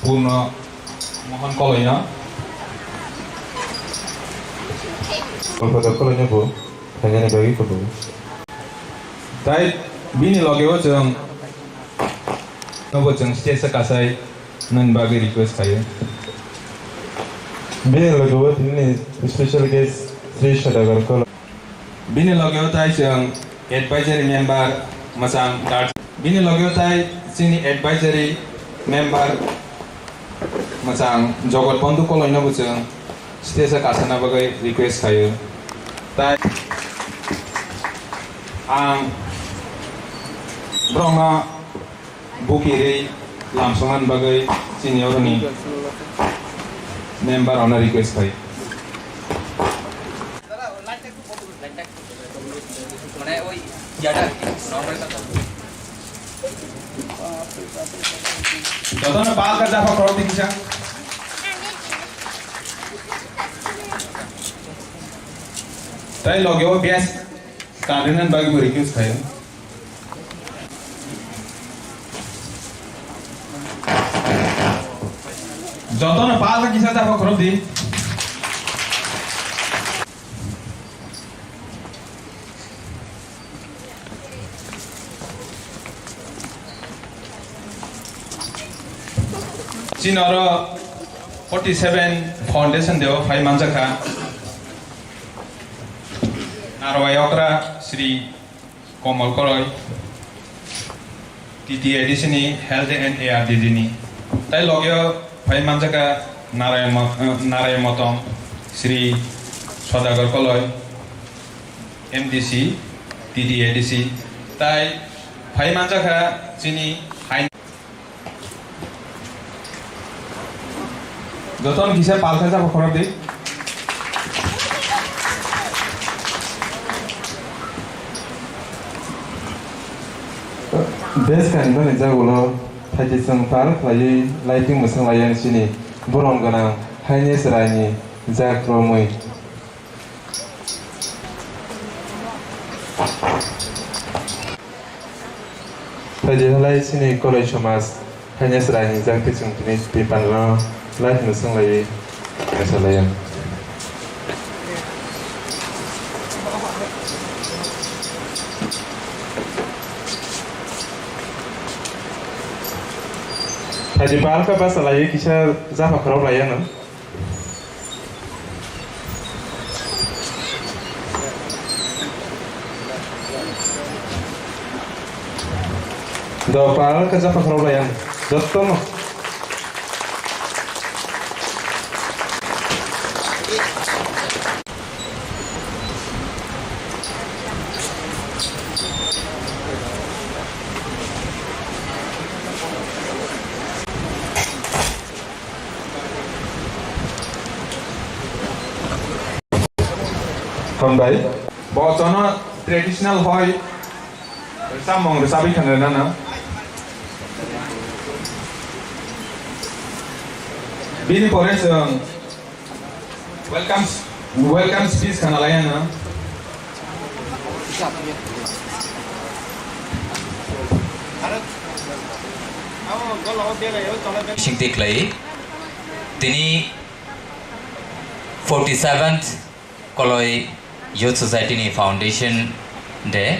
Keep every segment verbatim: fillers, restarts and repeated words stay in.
Purno Mohon Koloino. Kolpada Koloino bo phainani bagwi kubu. Tai bini logeo chwng nobo chwng stage o kasai nani bagwi request khaio. Bini logeo tini special guest Sri Sodagar Kolo. Bini logeo tai chwng advisory member mwchang Dar-, bini logeo tai chini advisory member mwchang Jogot Bondhu Koloino bo chwng stage o kasana bagwi request khaio. Tai ang borokno bukirwi lamsoknani bagwi chini oroni member rokno request khaio. Jotono palka japha khorok di kisa. Tai logeo best. Kadrinan bagwi bo request khayo. Jotono palka kisa japha khorok di. Chini oro forty seven foundation day o phai manjakha. Narwai okra Sri Komal Koloi, T T A D C ni Health and A R D D ni. Tai logeo phai manjakha Narai Mo-, eh, Narai Motom, Sri Sodagar Koloi, M D C, T T A D C. Tai phai manjakha chini hai Jotono kisa palka japha khorok di. Best kani bani jagulo thachi chwng par khlaiwi lighting mwsang lai yang chini borom gwnang haini chwraini jak romwi. Phaidi halai chini Koloi somaj haino chwraini jak twi chwng tini twi pangrano live no swnglaiwi kaisalaiya. Phaidi palka basa laiwi kisa japha khorok laiya no. Do pal ka japha khorok lai ang. Jotto no. Hambai. Bo jono traditional hoi samung rwchabwi thangna nana. Bini pore chwng welcome, welcome speech khana lai nana. Singti khlai tini forty seventh Koloi Youth Society ni Foundation Day,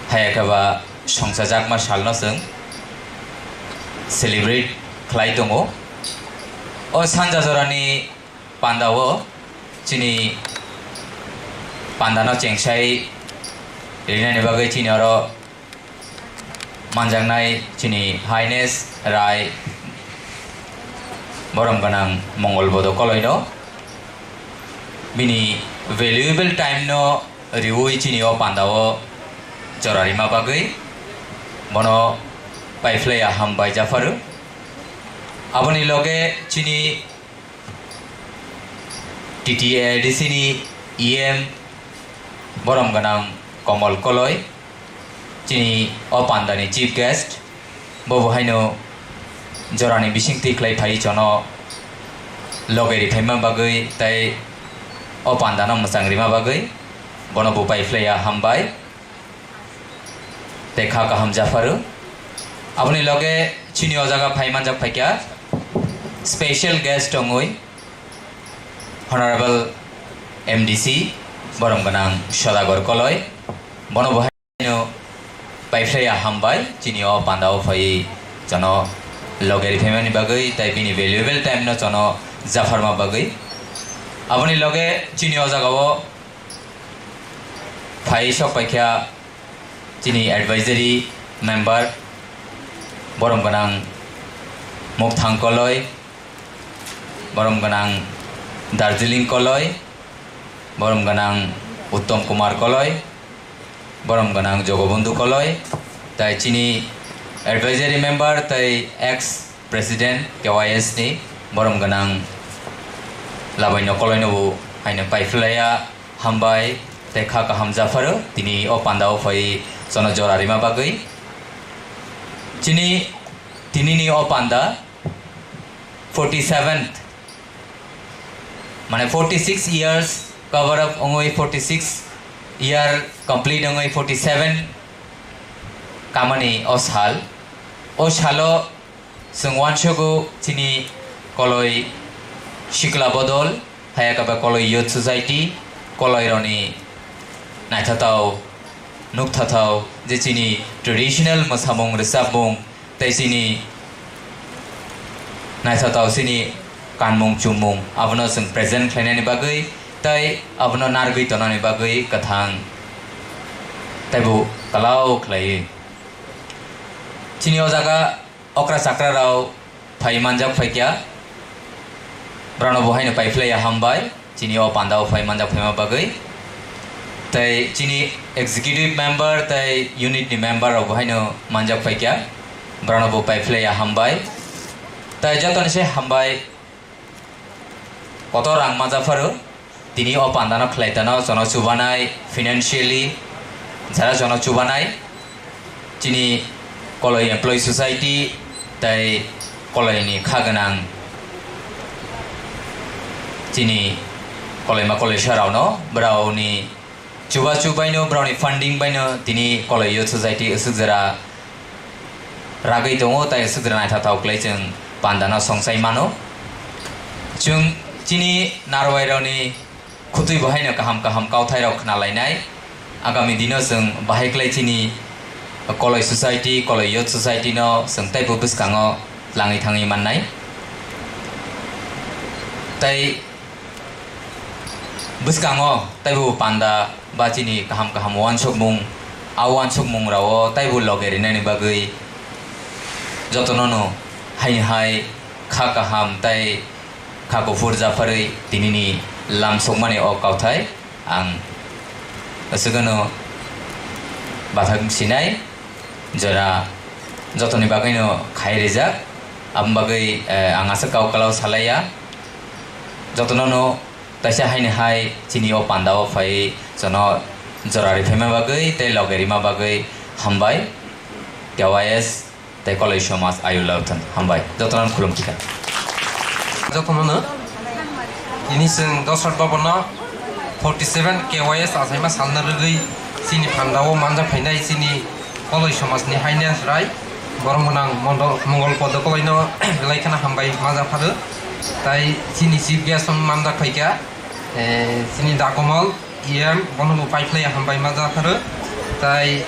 haya khe ba songchajakma salno chwng celebrate khlai tongo. O sanja jorani pandao chini pandano chengsai rinani bagwi chini oro manjaknai chini Highness Rai borom gwnang Mongol Bodo Koloino bini valuable time no riwi chini o pandao jora rima bagwi bono paiphlaiya hambai japharu. Aboni loge chini T T A D C ni E M borom gwnang Komol Koloi, chini o pandani chief guest, bo bo haino jorani bising twi khlai phai chono loge ri phaima bagwi tei o pandano mwchang rima bagwi. Bono bo paiphlaiya hambai tei kha kaham japharo. Aboni loge chini o jaga phai manjak phaikha special guest wngwi Honorable M D C borom gwnang Sodagor Koloi, bono bo haino paiphlaiya hambai chini o panda o phai jono loge riphaimani bagwi tei bini valuable time no jono japharma bagwi. Aboni loge chini o jaga o phai sok paikha chini advisory member borom gwnang Mukthang Koloi, borom gwnang Darjeeling Koloi, borom gwnang Uttom Kumar Koloi, borom gwnang Jogobondhu Koloi, tai chini advisory member tai ex president K Y S ni borom gwnang Labaino Koloi no bo haino paiphlaiya hambai tei kha kaham japharo tini o panda o phai jono jora rima bagwi. Chini tini ni o panda forty seventh, mane forty six years cover up wngwi forty six year complete wngwi forty seven kamani o sal. O salo chwng uansugo chini Koloi Sikla Bodol, Hayakaba Koloi Youth Society, Koloi roni naithathao, nukthathao je chini traditional mwsamung rwchapmung tei chini naithathao chini kanmung chummung abono chwng present khlainani bagwi tei abono nargwi tonani bagwi kwthang teibo kalau khlaiwi chini o jaga okra chakra rao phai manjak phaikya, borokno bo haino paiphlaiya hambai chini o panda o phai manjak phaima bagwi. Tei chini executive member tei unit ni member rok bo haino manjak phaikya, borokno bo paiphlaiya hambai. Tei jotoni se hambai kotor rang manjak pharo. Tini o panda no khlai tano jono chubanai financially, jara jono chubanai chini Koloi Employee Society tei Koloi ni kha gwnang chini Koloima Koloisa rok no brao ni chubachu bai no brao ni funding bai no tini Koloi Youth Society aswk jora ragwi tongo tei aswk jora naithathao khlai chwng panda no songchai mano. Chwng chini narwai rok ni khutui bo haino kaham kaham kauthai rok khna lainai. Agami dino chwng bahai khlai chini Koloi Society, Koloi Youth Society no chwng teibo bwskango langwi thangwi mannai. Tei bwskango teibo panda ba chini kaham kaham uansukmung, a uansukmung rao teibo loge rinani bagwi jotono no haini hai kha kaham tei kha kuphur japharwi tinini lam sokmani o kauthai ang aswkano bathak sinai jora jotoni bagwino khai rijak. Aboni bagwi, eh, ang aswk kau kalau salaiya. Jotono no taisa haini hai chini o panda o phai jono jora riphaima bagwi tei loge rima bagwi hambai. K Y S tei Koloi Somaj Ayuk Lathon hambai. Jotono khulum tikha. Jotono no tini chwng Dosrat Bhavan no forty seven K Y S achaima salna rwgwi chini panda o manjak phainai chini Koloi Somaj ni haina chwrai borok gwnang Mondo-, Mongol Podo Koloi no belai kheno hambai manjak pharo. Tai chini chief guest wng manjak phaikha, eh, chini Dakomal E M bono bo paiphlaiya hambai manjak pharo. Tai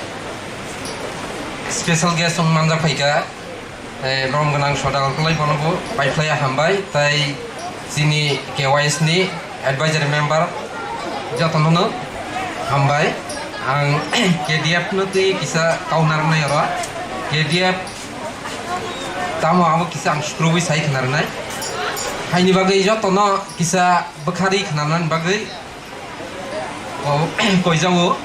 special guest wng manjak phaikha, eh, borom gwnang Sodagar Koloi bono bo paiphlaiya hambai. Tai chini K Y S ni advisory member jotono no hambai. Ang K D F no twi kisa kau narwknai oro. K D F tamo abo kisa ang sukrubwi sai khna rwnai. Haini bagwi jotono kisa bwkharwi khna rwnani bagwi o koijago.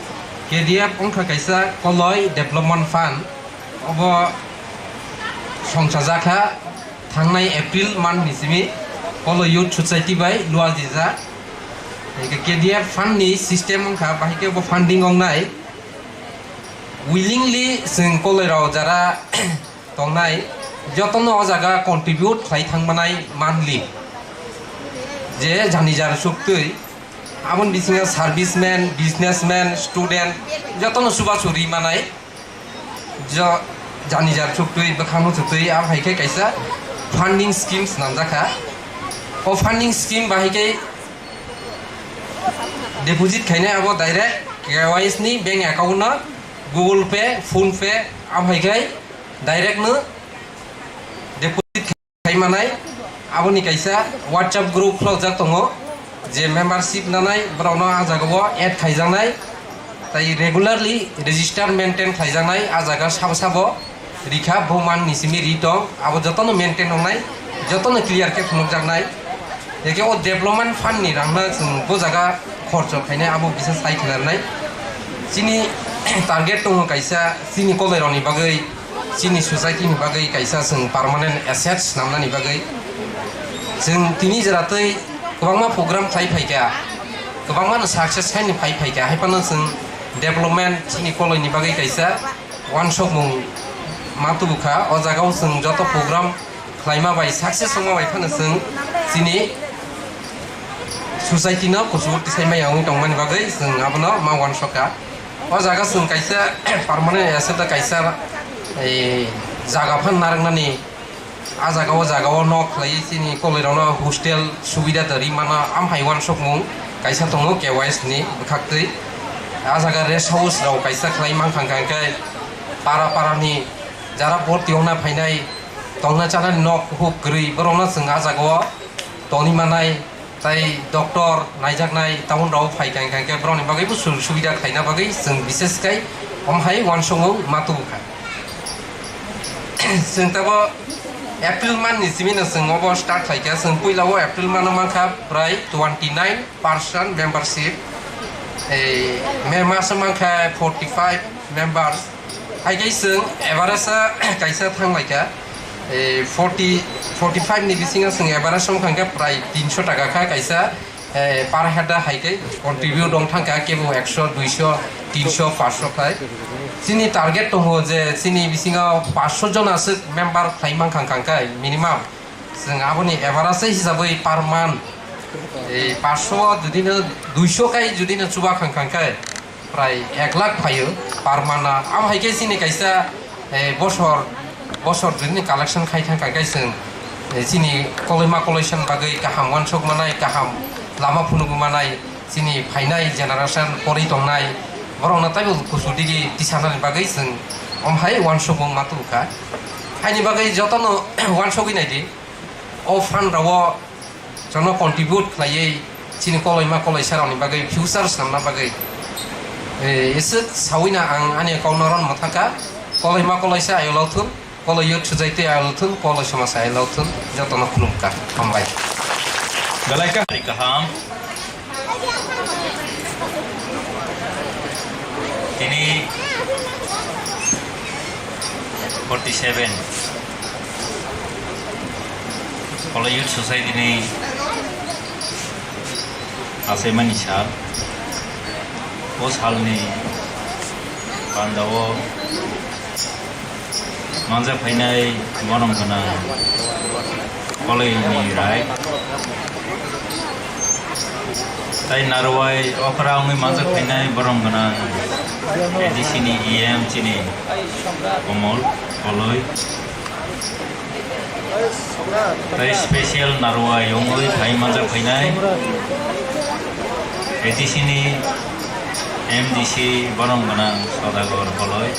K D F wngkha kaisa Koloi Development Fund. Obo songchajakha thangnai April month ni simi Koloi Youth Society bai luajrijak. Hingke K D F fund ni system wngkha, bahai khe bo funding wngnai. Willingly chwng Koloi rok jara tongnai, jotono o jaga contribute khlai thangmanai monthly. Je jani jar suktwi Aboni bisingo serviceman, businessman, student jotono chubachu ri manai. Jo jani jar chuktwi bwkhang no chuktwi, abo hai khe kaisa funding scheme swnamjak kha. O funding scheme bahai khe deposit khainai abo direct K Y S ni bank account no Google Pay, PhonePe, abo hai khe direct no deposit khai manai. Aboni kaisa WhatsApp group khulokjak tongo, je membership nanai borokno ah jagao add khaijaknai, tai regularly register maintain khaijaknai. Ah jaga sabo sabo rikha, bo man ni simi ri tong, abo jotono maintain wngnai, jotono clear khe phunukjaknai. Eke o development fund ni rangno chwng bo jaga khorcho khainai, abo kisa sai khnarnai. Chini target tongo kaisa, chini koloi rokni bagwi, chini society ni bagwi kaisa chwng permanent asset swnamnani bagwi. Chwng tini jora twi kwbangma program khlai phaikha, kwbangma no success khaini phai phaikha, hai phano chwng development chini koloi ni bagwi kaisa wansokmung ma tubukha. O jaga o chwng joto program khlaima bai, success wngma bai phano chwng chini society no kuchuk tisai maya wngwi tongmani bagwi chwng abono ma wansokha. O jaga chwng kaisa permanent asset da kaisa, eh, jaga phan narwknani, ah jaga o, jaga o nok khlaiwi chini koloi rokno hostel subida da ri mano, am hai wansokmung kaisa tongo K Y S ni bwkhaktwi. Ah jaga rest house rok kaisa khlai mankha, hwnkha khe para para ni jara borti ongna phainai, tongna chanani nok huk kwrwi, borokno chwng ah jagao tongwi manai, tai doctor naijaknai town rok phaikha, hwnkha khe borokni bagwi bo sujog subida khlaina bagwi chwng bishes khai omo hai wansukmung ma tubukha. Chwng tabo April month ni simi no chwng obo start khlaikha, chwng puila o April month o mankha prai twenty nine percent membership, ei May mas o mankha forty five members. Hai khe chwng average kaisa thanglaikha, eh, forty, forty five ni bisingo chwng average wngkha hwnkhe prai tinso taka kha kaisa, eh, per head hai khe contribute wng thangkha, kebo ekso, duiso, tinso, paanso khai. Chini target tongo je chini bisingo paanso jona swk member khlai mankha hwnkha khe minimum. Chwng aboni average hisabwi per month, eh, paanso o jodi no duiso khai jodi no chuba kha hwnkha khe, prai ek lakh phaio per month. Amo hai khe chini kaisa, eh, bosor, bosor bini collection khai thang kha khe chwng, eh, chini koloima koloisan bagwi kaham wansuk manai, kaham lama phunuk manai, chini phainai generation porwi tongnai borokno taibo kusu digi tisanani bagwi chwng omo hai wansukmung ma tubukha. Haini bagwi jotono wansugwi naidi, o fund rao jono contribute khlaiwi chini koloima koloisa rokni bagwi future swnamna bagwi, eh, iswk sawi na ang ani kok no ron mwthangkha. Koloima koloisa ayolok thun, koloi youth society ayolok thun, koloi somas ayolok thun, jotono khulumkha. Hambai. Belai kha. Hari kaham. Tini forty seven Kolo Youth Society ni achaimani sal. O salni pandao manjak phainai borom gwnang koloini rai. Tai narwai okra wngwi manjak phainai borom gwnang A D C ni E M chini Komol Koloi. Tai special narwai wngwi phai manjak phainai A D C ni M D C borom gwnang Sodagor Koloi.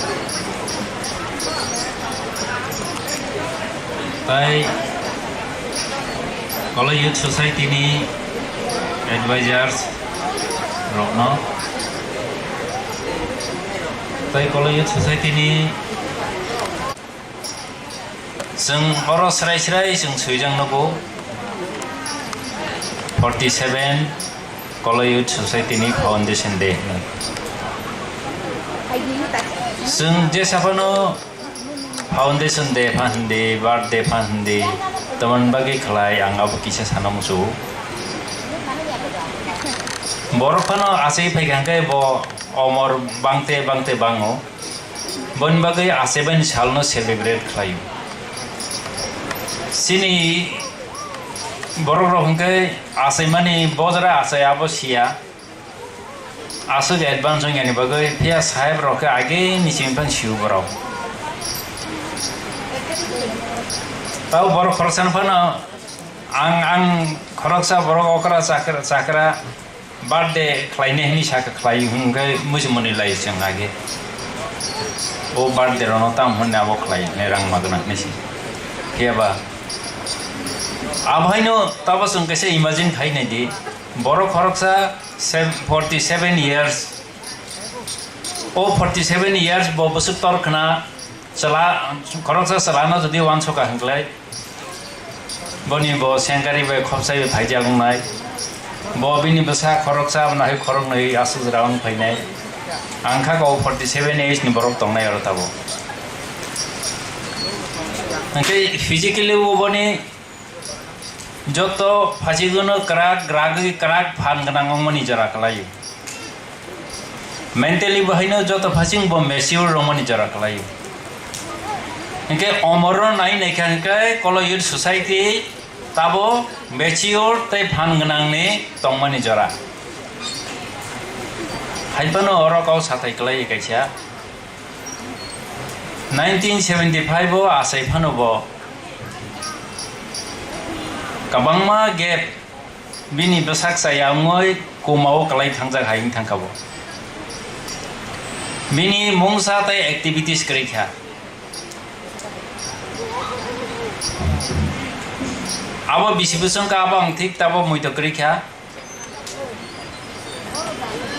Tai Kolo Youth Society ni advisors rokno, tai Kolo Youth Society ni Chwng oro srai srai chwng swijak nugo, forty seven Kolo Youth Society ni Foundation Day hwnwi. Chwng jesa phano Foundation Day pha hindi, Birthday pha hindi, tamoni bagwi khlai ang abo kisa sana muchungo. Borok phano achai phaikha hwnkhe bo omor bangte bangte bango. Boni bagwi achaimani salno celebrate khlaio. Chini borok rok hwnkhe achaimani bojra achai abo siya. Aswk advance wngyani bagwi phiya saheb rok khe age ni simi phano sio borok. Tabo borok khoroksa phano ang, ang khoroksa borok okra chakra, chakra birthday khlainai hwnwi sakha khlai hwnkhe muchumani lai chwng age. O birthday rokno tam hwnwi abo khlai hwnwi rang magwna hwnwi se. Phiya ba abo haino tabo chwng kaisa imagine khai nai di. Borok khoroksa sev-, forty seven years. O forty seven years bo bwswk tor khna chwla, khoroksa chwlano jodi uansukha hwnkhlai, boni bo sengkari bai khopsai bai phaijak wngnai. Bo bini bwsa khoroksa nahai khoroknwi aswk jora wng phainai. Ang kha o forty seven age ni borok tongnai oro tabo. Hwnkhe physically bo boni joto phasiguno kwrak, kwragwi kwrak phan gwnang wngmani jora kwlaio. Mentally bo haino joto phasing bo mature wngmani jora kwlaio. Hinkhe omorno nai naikha hinkhe Kolo Youth Society tabo mature tei phan gwnangni tongmani jora. Haiphano oro kok sathai kwlai kaisa. Nineteen seventy five o achai phano bo kwbangma gap bini bwsak chaya wngwi komao kwlai thangjak hai wng thangkha bo. Bini mungsa tei activities kwrwi kha. Abo bisi bwswk kha, abo ang thik tabo muito kwrwi kha.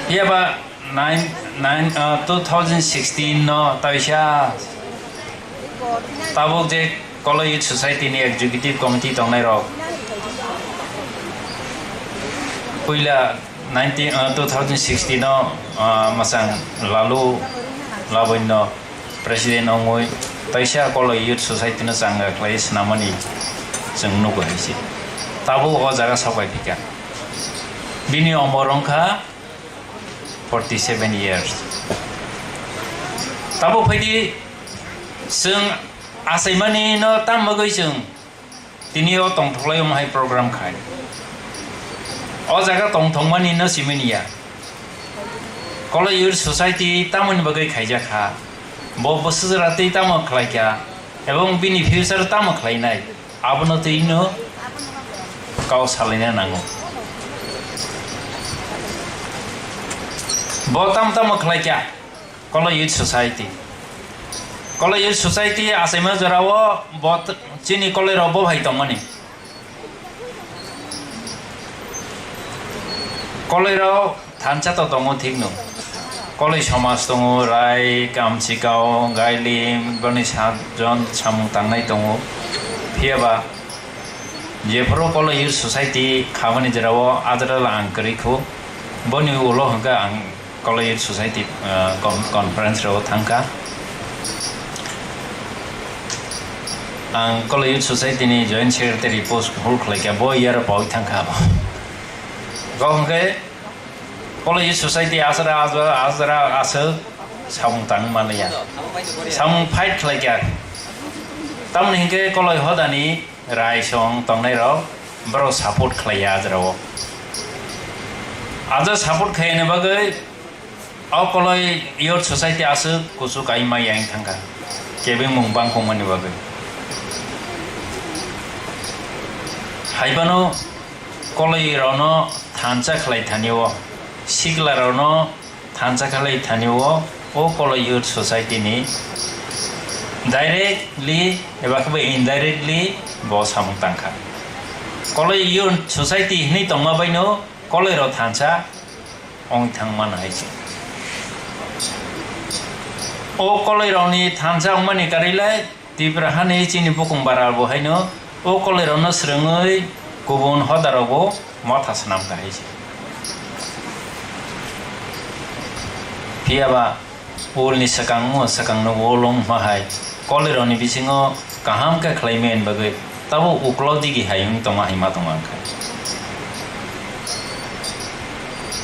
Phiya ba nine, nine, uh, two thousand sixteen no taisa tabuk je Kolo Youth Society ni executive committee tongnai rok puila nineteen, uh, two thousand sixteen no, uh, masang Lalu Labonno president wngwi taisa Kolo Youth Society no changa khlai swnamani chwng nugo hai se. Tabuk o jaga sok bai phika. Bini omor wngkha forty seven years. Tabuk phaidi chwng achaimani no tam bagwi chwng tini o tongthoklai omo hai program khai. O jaga tongthokmani no simini ya. Kolo Youth Society tamoni bagwi khaijak kha. Bo bwswk jora twi tamo khlai kha. Ebong bini future tamo khlainai. Abono twi no kau salaina nango. Bo tam tamo khlai kha. Kolo Youth Society. Kolo Youth Society achaima jorao bo t-, chini koloi rok bo hai tongmani. Koloi rok thansa to tongo thik no. Koloi somaj tongo, Rai, Kamchikao, Gailim, boni satjon samung tangnai tongo. Phiya ba jephuru Kolo Youth Society khamani jorao ajra la ang kwrwi kho. Boni ulo hwnkhe ang Kolo Youth Society, ah, con-, conference rok thangkha. Ang Kolo Youth Society ni Joint Secretary post hold khlaikha, bo year pawi thangkha abo. Kok hwnkhe Kolo Youth Society asra, asra, asra aswk samung tang manliya. Samung fight khlaikha. Tamoni hinkhe Koloi hodani raisong tongnai rok borok support khlaiya ajrao. Aja support khaiyani bagwi o Koloi Youth Society aswk kuchuk ai mai yang thangkha kebengmung bangkokmani bagwi. Haibano Koloi rokno thansa khlai thani o, sikla rokno thansa khlai thani o, o Koloi Youth Society ni directly eba khe indirectly bo samung tangkha. Koloi Youth Society hinwi tongma baino Koloi rok thansa ong thang man hai se. O Koloi rokni thansa wngmani karwi lai Tripura hani chini bukung bara bo haino o Koloi rokno swrwngwi kubun hoda rokbo motha swnam kha hai se. Phiya ba Ulni swkang, o swkang no ul wng ma hai, Koloi rokni bisingo kaham khe khlai mani bagwi tabo uklok digi hai wng tongma hai ma tong ang kha.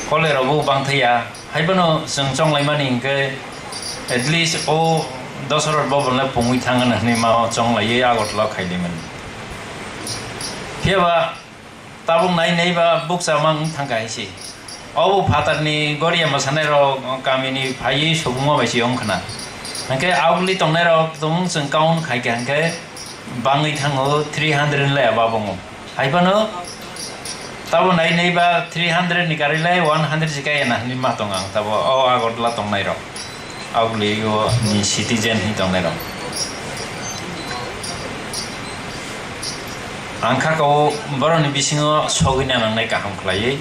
Koloi rok bo bang thai ya, hai bono chwng chong lai mani hinkhe at least o dos rok bo bo le pungwi thang hwnwi ma o chong lai Agartala khai lai mani. Phiya ba Tabuk nai nai ba bukcha mang thang kha hai se. Obo phatarni goria mwsanairok kamini phaiwi sobungma bai se wng khna. Hinkhe augli tongnairok tumung chwng count khaikha hinkhe bangwi thango three hundred ni laya babongo. Haiphano tabo nai nai ba three hundred ni karwi lai one hundred se kaya na hinwi ma tong ang tabo o Agartala tongnairok. Augli o ni citizen hin tongnairok. Ang kha kau borokni bisingo sogwi na nangnai kaham khlaiwi.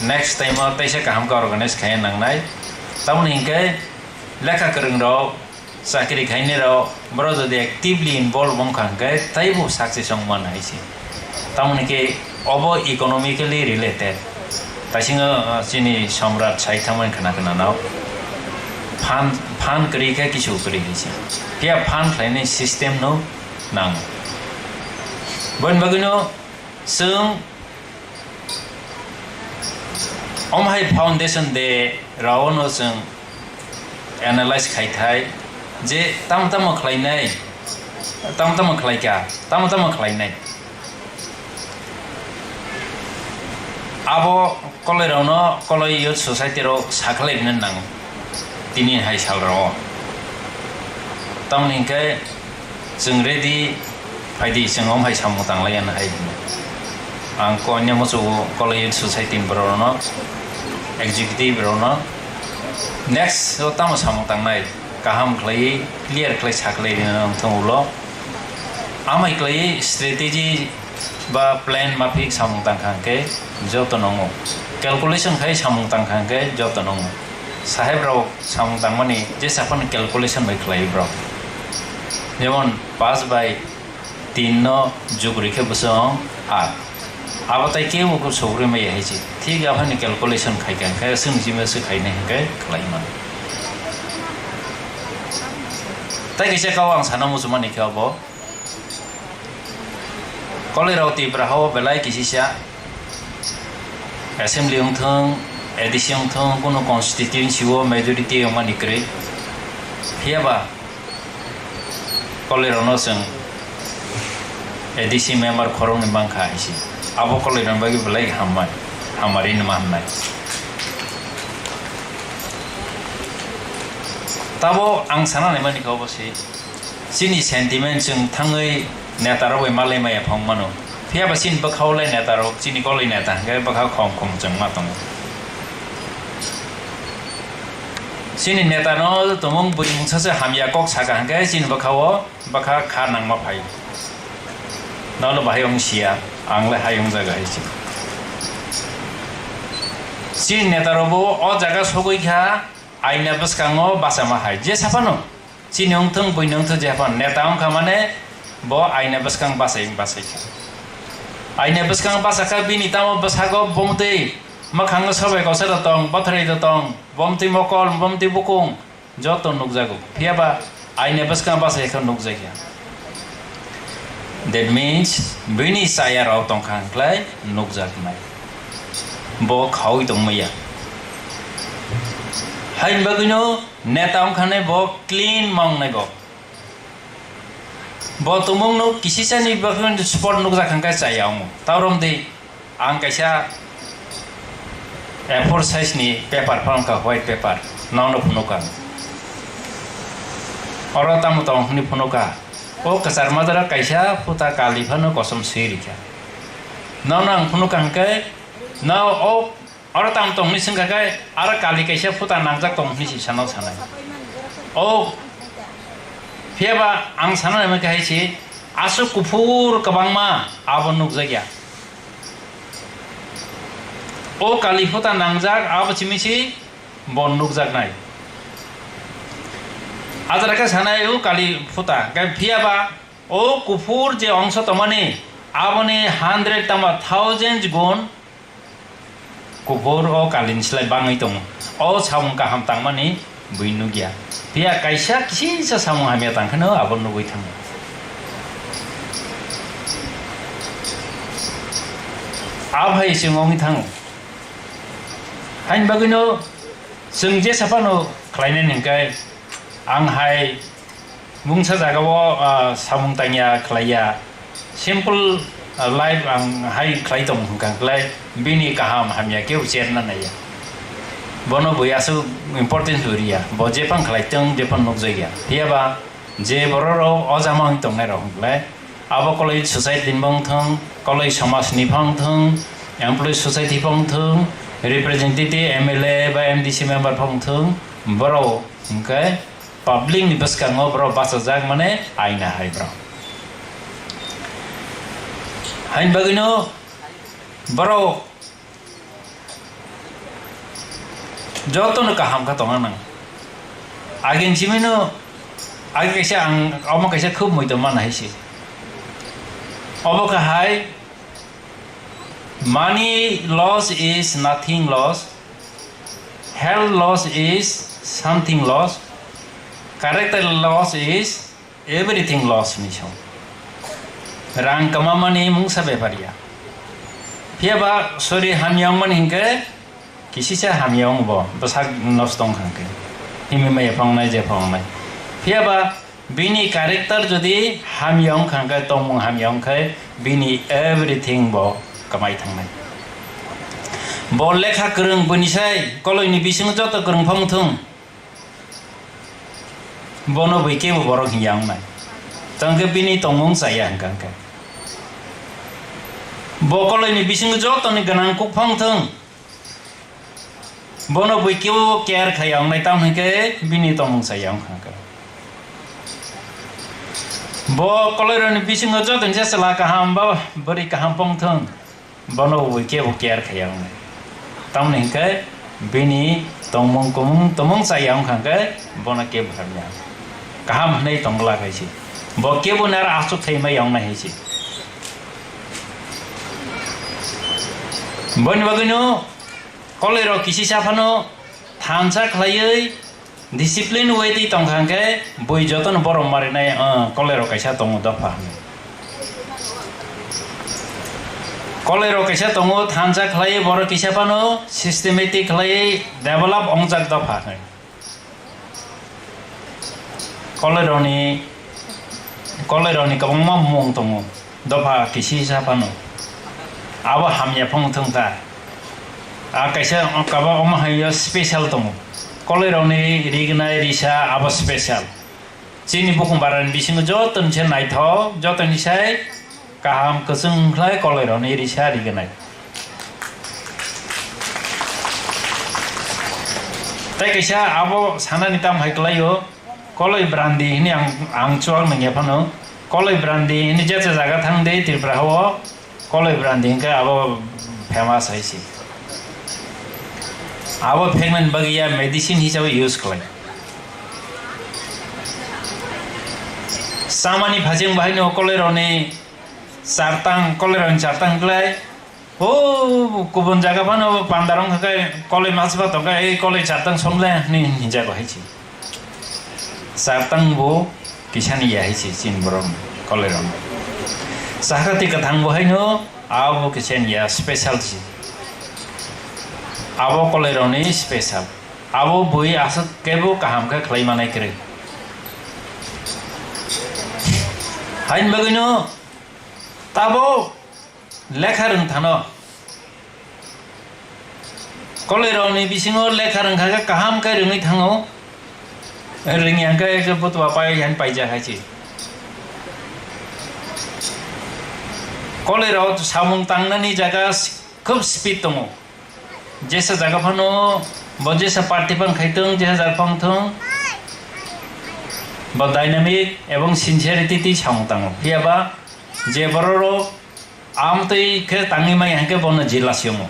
Next time o teisa kaham khe organize khaina nangnai. Tamoni hinkhe lekha kwrwng rok, chakri khainai rok, borok jodi actively involve wngkha hinkhe teibo success wng mano hai se. Tamoni khe obo economically related. Taisingo, uh, chini Somrat sai thangmani khna khna no. Phan, phan kwrwi khe kisu kwrwi hai se. Phiya phan khlainai system no nango. Boni bagwino chwng omo hai foundation day rao no chwng analyze khai thai je tamo tamo khlainai, tamo tamo khlaikha, tamo tamo khlainai. Abo Koloi rokno Koloi Youth Society rok sakhlai rwna nango tini hai sal rok. Tamoni hinkhe chwng ready phaidi, chwng omo hai samung tanglai ya hai. Ang kanya muchungo Koloi Youth Society ni borok rokno, executive rokno next o tamo samung tangnai kaham khlaiwi clear khlai sakhlai rwna nangthung ulo. Amai khlaiwi strategy ba plan maphi samung tangkha hwnkhe joto nongo. Calculation khai samung tangkha hwnkhe joto nongo. Saheb rok samung tangmani jesa phano calculation bai khlai borok. Jemon paanch bai tin no jugri khe bwswng aat. Abo tai kebo khe sogri maya hai se. Thik aphani calculation khai kha hwnkhe aswk ni simi aswk khainai hwnkhe khlai mano. Tai kaisa kau ang sana muchungmani khe abo. Koloi rok Tipra hao belai kisisa assembly wngthung, A D C wngthung, kunu constituency o majority wngmani kwrwi. Phiyaba koloi rokno chwng A D C member khoroknwi mankha hai se. Abo koloi rokni bagwi belai hamma, hamari nima hwnwi. Tabo ang sana naimani khe obo se. Chini sentiment chwng thangwi neta rok bai malai maya phang mano. Phiyaba chini bwkhao lai neta rok, chini koloi neta hwnkhe bwkha khom khom chwng ma tongo. Chini neta no tumung bui mungsa se hamya kok saka hwnkhe chini bwkhao bwkha kha nangma phai. Nono bahai wng sia, ang le hai wng jaga hai se. Chini neta rok bo o jaga sogwi kha, aina bwskango bachama hai. Je saphano. Chini wngthung, buini wngthung, jephano neta wngkha mane bo aina bwskang bachai, bachai kha. Aina bwskang bachakha bini tamo bwsago bomtwi, mwkhango sobai kosa da tong, bothrai da tong, bomtwi mokol, bomtwi bukung, joto nukjago. Phiyaba aina bwskang bachai kha nukjakya. That means, bini chaya rok tongkha hwnkhlai nukjaknai. Bo khaui tongmaya. Haini bagwino neta wngkha nai bo clean ma wngnai bo. Bo tumung no kisisa ni bagwino spot nukjak hwnkhe chaya wngo. Taurom di. Ang kaisa A four size ni paper phano wngkha, white paper, nono phunukha. Oro tamo tong hwnwi phunukha. O kwchar madara kaisa phuta kali phano kosom swi rikha. Nono ang phunukha hwnkhe, no o oro tamo tong hwnwi swngkha khe, aro kali kaisa phuta nangjak tong hwnwi se sano sanai. O phiyaba ang sana nai khe hai se, aswk kuphur kwbangma abo nukjakya. O kali phuta nangjak, abo simi se bo nukjaknai. Ajara khe sanai o kali phuta, khe phiyaba o kuphur je ongso tongmani, aboni hundred tama thousands gun kuphur o kalini slai bangwi tongo. O samung kaham tangmani bui nukya. Phiya kaisa kisisa samung hamya tangkheno abo nugwi thango. Aphai chwng wngwi thango. Haini bagwino chwng jesa phano khlainani hwnkhe ang hai mungsa jagao, ah, samung tangya khlaiya. Simple, ah, life ang hai khlai tong hwnkha khlai bini kaham hamya kebo cherna naiya. Bono bui aswk importance bo riya, bo jephang khlai tong, jephang nukjakya. Phiyaba je bororok o jama wng tongnai rok hwnlai, abo college society ni bo wng thung, college somaj ni bo wng thung, employee society bo wng thung, representative, M L A ba M D C member bo wng thung, borok hwnkhe public ni bwskango borok bachajak mane aina hai borok. Haini bagwino borok jotono kaham khe tongna nang. Agin simino age kaisa ang omo kaisa khub moito mana hai se. Obo khe hai, money loss is nothing loss, health loss is something loss, character loss is everything loss ni song. Rang kamamani mungsa bepar ya. Phiyaba sori hamya wngmani hinkhe kisisa hamya wngbo, bwsak nosto wngkha hinkhe. Himwi maya phangnai, je phangnai. Phiyaba bini character jodi hamya wngkha hinkhe, tongmung hamya wngkhe, bini everything bo kwmai thangnai. Bo lekha kwrwng, bini sai koloini bisingo joto kwrwng phang thung. Bono bui kebo borok hinya wngnai. Tangkhe bini tongmung chaya hwnka hwnkhe. Bo koloini bisingo jotoni gwnang kuk phang thung. Bono bui kebo care khaya wngnai, tamo hwnkhe bini tongmung chaya wngkha hwnkhe. Bo koloirokni bisingo jotoni se chwla kaham ba bwrwi kaham phang thung. Bono bo kebo care khaya wngnai. Tamoni hinkhe bini tongmung kumung, tongmung chaya wngkha hinkhe bono kebo hamya. Kaham hwnwi tongla khai se. Bo kebo naro aswk khai maya wngnai hai se. Boni bagwino koloirok kisisa phano thansa khlaiwi discipline way twi tongkha hwnkhe bui jotono borom marinai, ah, koloirok kaisa tongo dopha hwnwi. Koloirok kaisa tongo, thansa khlaiwi borok kisa phano systematic khlaiwi develop wngjak dopha hwnwi. Koloirokni, koloirokni kwbangma mung tongo. Dopha kisisa phano. Abo hamya phang thung ta. A kaisa kaba omo hai special tongo. Koloirokni rignai risa abo special. Chini bukhung barani bisingo jotoni se naithok, jotoni sai kaham kwchwng khlai koloirokni risa rignai. Tei kaisa abo sanani tam hai kwlaio, koloi brandi hini ang, ang chuak nangya phano, koloi brandi hini jesa jaga thang de Tripura o, koloi brandi hinkhe abo famous hai se. Abo pheknani bagwi ya medicine hisabe use khlai. Samani phajeng bahaino koloirokni chartang, koloirokni chartang khlai. O kubun jaga phano pandarong khe koloi masa ba tongkha, ei koloi chartang somle hwnwi hinjago hai se. Chartang bo kisani ya hai se chini borok koloirok. Sahaka twi kwthang bo haino abo kisani ya special se. Abo koloirokni special. Abo bui aswk kebo kaham khe khlai manai kwrwi. Haini bagwino tabo lekha rwng thano. Koloirokni bisingo lekha rwngkha khe kaham khe rwngwi thango. Rwngya hwnkhe khe butua pai han paijak hai se. Koloirok samung tangnani jaga s-, khub speed tongo. Jesa jaga phano bo jesa party phano khai thung, jesa jaga phano thung. Bo dynamic ebong sincerity twi samung tango. Phiyaba je bororok amtwi khe tangwi maya hinkhe bono jila se omo.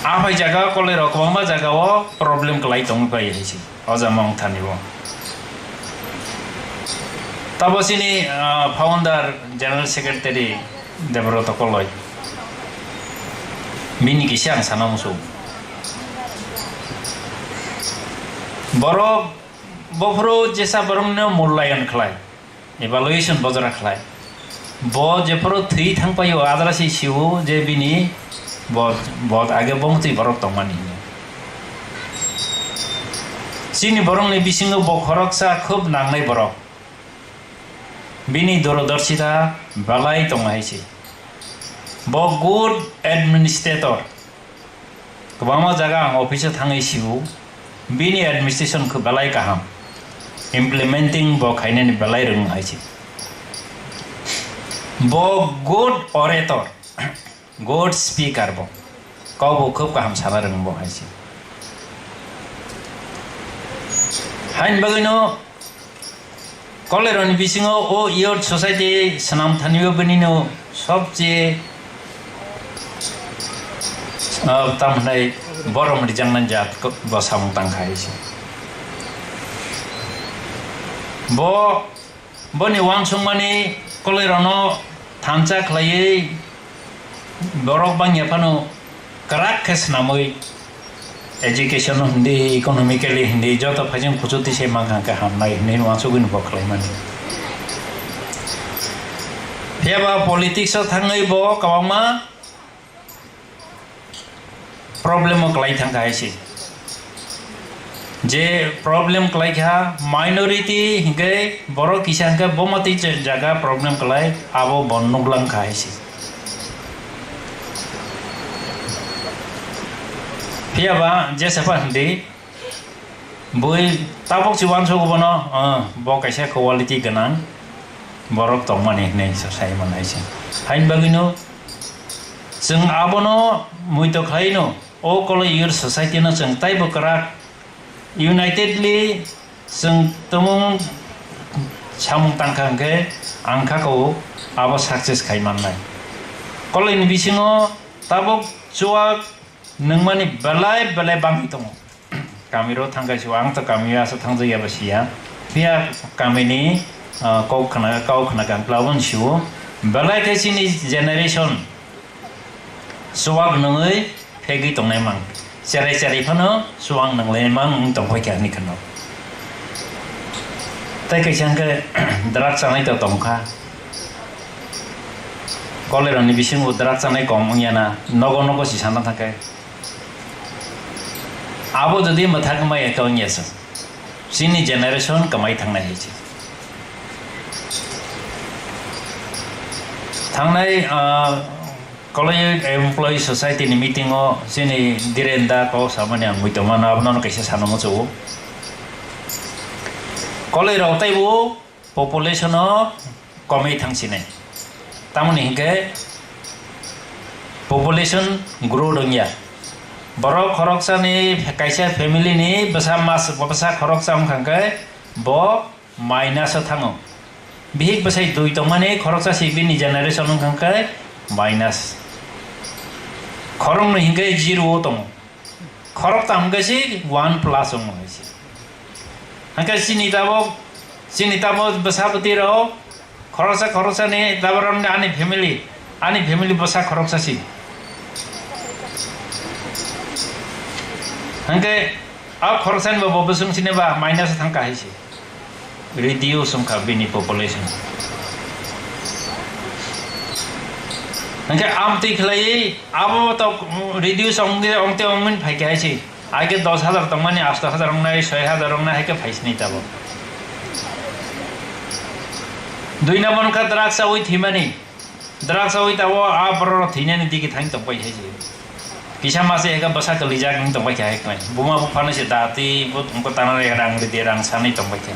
Aphai jaga koloirok kwbangma jaga o problem kwlai tongwi pai hai se. O jama wng thani bo. Tabo chini, ah, founder, general secretary Debroto Koloi. Bini kisa ang sana musu. Borok, bophuru jesa borokno mulayan khlai. Evaluation bojora khlai. Bo jephuru thwi thangpaio, adra se sio je bini bo, bo age bongtwi borok tongmani hinwi. Chini borokni bisingo bo khoroksa khub nangnai borok. Bini dorodorshita belai tongo hai se. Bo good administrator. Kwbangma jaga ang office o thangwi sio, bini administration khe belai kaham, implementing bo khainani belai rwng hai se. Bo good orator, good speaker bo, kok bo khub kaham sana rwng bo hai se. Haini bagwino Koleroni bisingo o youth society swnam thani o bini no sobche, ah, tam hwnai borom rijaknai jat ko-, bo samung tang kha hai se. Bo, boni uansukmani kolerono thansa khlaiwi borok bangya phano kwrak khe swnamwi education hindi, economically hindi joto phaising kuchuti se mankha khe hamnai hinwi uansugwi bo khlaimani. Phiya ba politics o thangwi bo kwbangma problem o kwlai thangkha hai se. Je problem kwlai kha minority hinkhe borok kisa hinkhe bo mati je jaga problem kwlai abo bo nuklang kha hai se. Phiya ba jesa pha hindi bui tabuk si uansuk bono, ah, bo kaisa quality gwnang borok tongmani hinwi sai manai se. Haini bagwino chwng abono muito khlaino o Koloi Youth Society no chwng taibo kwrak unitedly chwng tumung samung tangkha hwnkhe ang kha kau abo success khai mannai. Koloi ni bisingo tabuk chuak nungmani belai belai bangwi tongo. Kami ro thangkha sio, ang to kami o asa thangjak ya ba siya. Phiya kami ni, ah, kok khna, kau khna kang kla bo sio. Belai khe chini generation chuak nungwi phegwi tongnai mang. Cherai cherai phano chuak nunglai mang wng tong phai kha ani kheno. Tai kaisa hwnkhe drugs chanai to tong kha. Kolera ni bisingo drugs chanai kom wng ya na, nogo nogo si sana thang khe. Abo jodi mwthak wngmaya khe wngya se. Chini generation kwmai thangnai hai se. Thangnai, ah, Koloi Employee Society ni meeting o chini Dhiren da kok samani ang muitomano abono kaisa sana muchungo. Koloi rok taibo population o komwi thangsinai. Tamoni hinkhe population growth wngya. Borok khoroksani kaisa family ni bwsa mas, bwsa khoroksa wngkha khe bo minus o thango. Bihik bwsai dui tongmani khoroksa si bini generation wngkha khe minus. Khoroknwi hinkhe zero o tongo. Khoroktham hwnkhe si one plus wngmo hai se. Hwnkhe chini tabuk, chini tabuk bwsa bwtwi rok khoroksa khoroksa ni tabuk rok ani family, ani family bwsa khoroksa si. Hwnkhe a khoroksa ni bo bo bwswng sini ba minus thang kha hai se. Reduce wngkha bini population. Hwnkhe amtwi khlaiwi abo to reduce wngde, wngte wngmani phaikha hai se. Aike dos hajar tongmani asto hajar wngnai, soi hajar wngnai, haike phaisini tabuk. Dui number wngkha drugs chawi thwimani. Drugs chawi tabuk a borok rok thwinani digi thang tongpai hai se. Kisa masa eka bwsa kwlijak wng tongpai kha hai khlai. Buma buphano se datwi bo tongkha tanani rang ridi rang sanwi tongpai kha.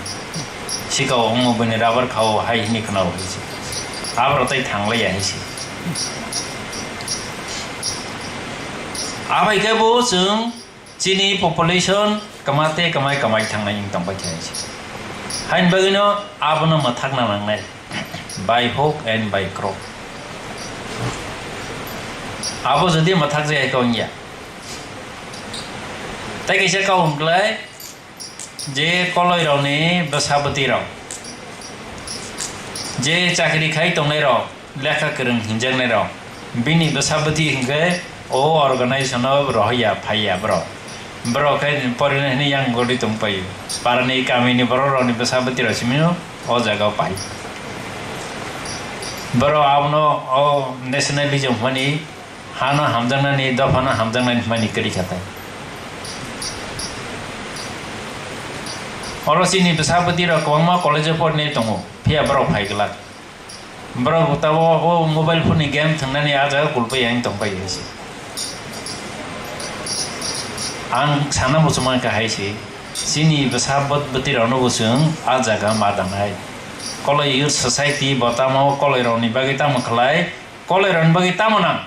Sikao wngmo bini rubber khao hai hini khwnao hai se. Aborok tei thanglaiya hai se. Abai khe bo chwng chini population kwma tei kwmai kwmai thangnai wng tongpai kha hai se. Haini bagwino abono mwthakna nangnai. By hook and by crook. Abo jodi mwthak jaya khe wngya. Tei kaisa kau wngklai je koloi rokni bwsa bwtwi rok, je chakri khai tongnai rok, lekha kwrwng hinjaknai rok, bini bwsa bwtwi hinkhe o organization o rohorya phaiya borok. Borok khe porinai hwnwi yang gori tongpaio. Parani kamini borok rokni bwsa bwtwi rok simi o jaga o pai. Borok abono o nationalism hwnmani hano hamjaknani, dophano hamjaknani hwnmani kwrwi kha tai. Oro chini bwsa bwtwi rok kwbangma college o porinai tongo, phiya borok phai glak. Borok tabo o mobile phone ni game thwngnani a jaga kulpai yang tongpai hai se. Ang sana muchungma kha hai se. Chini bwsa bwt-, bwtwi rokno bo chwng a jaga ma dangnai. Koloi Youth Society bo tamo koloi rokni bagwi tamo khlai, koloi rokni bagwi tamo nang.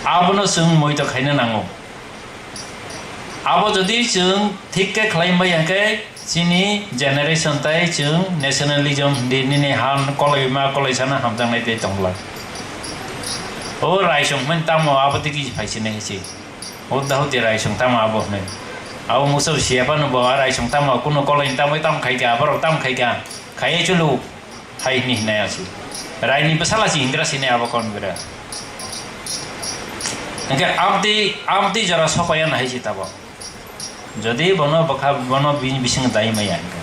Abono chwng moito khaina nango. Abo jodi chwng thik khe khlai maya khe chini generation tai chwng nationalism hindi nini han koloi ma koloi sana hamjaknai tei tongla. O raisong hwnmani tamo abo tiki phai sini hai se. O dahuti raisong tamo abo hwnwi. Abo musa siya phano bo a raisong tamo kuno koloi tamo tamo khai kha, aborok tamo khai kha. Khaiya chulu. Hai hini hinai asi. Raini bwsala si hingra sini abo kon bera. Hingke abdi, abdi jora sopaya na hai si tabo. Jodi bono bwkha, bono bini bising dai maya hingke.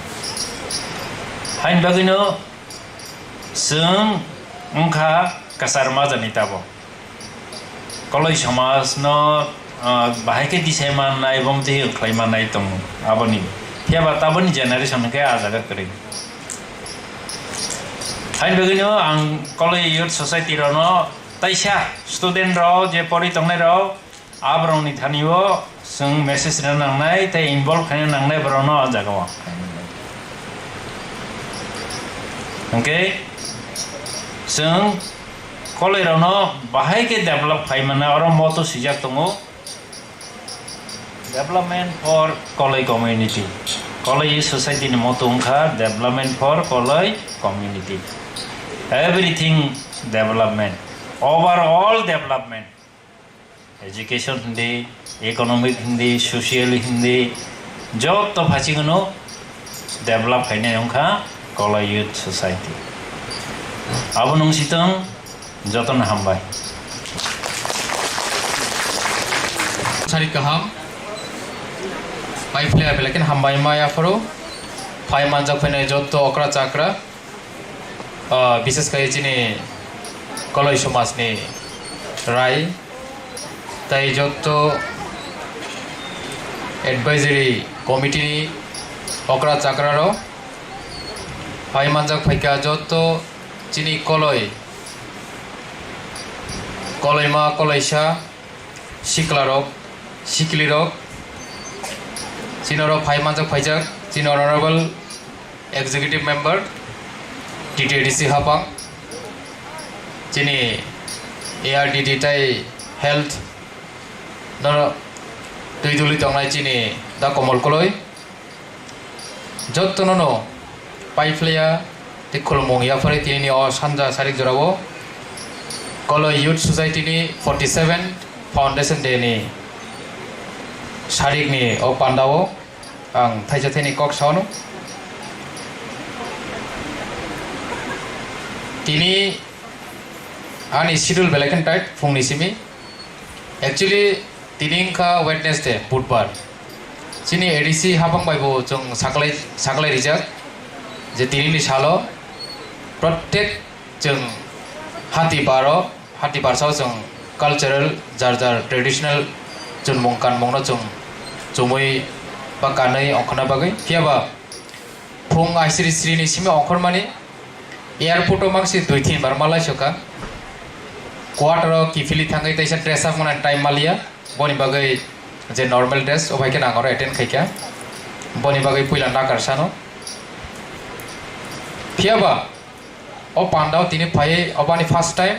Hain bagwino chwng wngkha kasar majani tabo. Koloi somajno, ah, bahai khe disai mannai, bomtwi khlai mannai tongo aboni. Phiya ba taboni generation hwnkhe ah jaga kwrwi. Hain bagwino ang Koloi Youth Society rokno taisa student rok je pori tongnai rok, aborokni thani o chwng message rwna nangnai tei involve khaina nangnai borokno ah jaga o. Hwnkhe chwng Koloi rokno bahai khe develop khai mano, oro motto swijak tongo, "Development for Koloi Community." Koloi Society ni motto wngkha "Development for Koloi Community." Everything development, overall development. Education hindi, economic hindi, social hindi, joto phachigono develop khainai wngkha Koloi Youth Society. Abo nung sitwng jotono hambai. Sari kaham. Pai phlai belai khen hambai ma yapharo. Phai manjak phainai joto okra chakra. Ah, bises khai chini Koloi somajni rai tei joto advisory committee ni okra chakra rok phai manjak phaikha joto chini Koloi, Koloima, Koloisa, siklarok, siklirok, chini oro phai manjak phaijak, chini Honorable Executive Member, T T A D C Hapang, chini A R D D tei Health no twi duli tongnai chini Da Komol Koloi. Jottono no pai phlaiya tei khulumung yapharwi tinini o sanja sarik jorao Koloi Youth Society ni forty seven Foundation Day ni sarik ni o pandao ang thaisa thaini kok sao no. Tini ani schedule belai khen tight phungni simi. Actually, tini wngkha Wednesday, Budbar. Chini A D C Hapang bai bo chwng saklai, saklai rijak je tinini salo prottek chwng hati baro, hati barsao chwng cultural, jar jar traditional chunmung kanmungno chwng chumui ba kanwi ongkhorna bagwi. Phiya ba phung aisiri siri ni simi ongkhormani airport o mangsi dui tin bar malai soka. Quarter o kiphilwi thangwi teisa dress up mwnani time maliya. Boni bagwi je normal dress o bai khe nang oro attend khaikha. Boni bagwi puila nakar sano. Phiya ba o pandao tini phaiwi obani first time.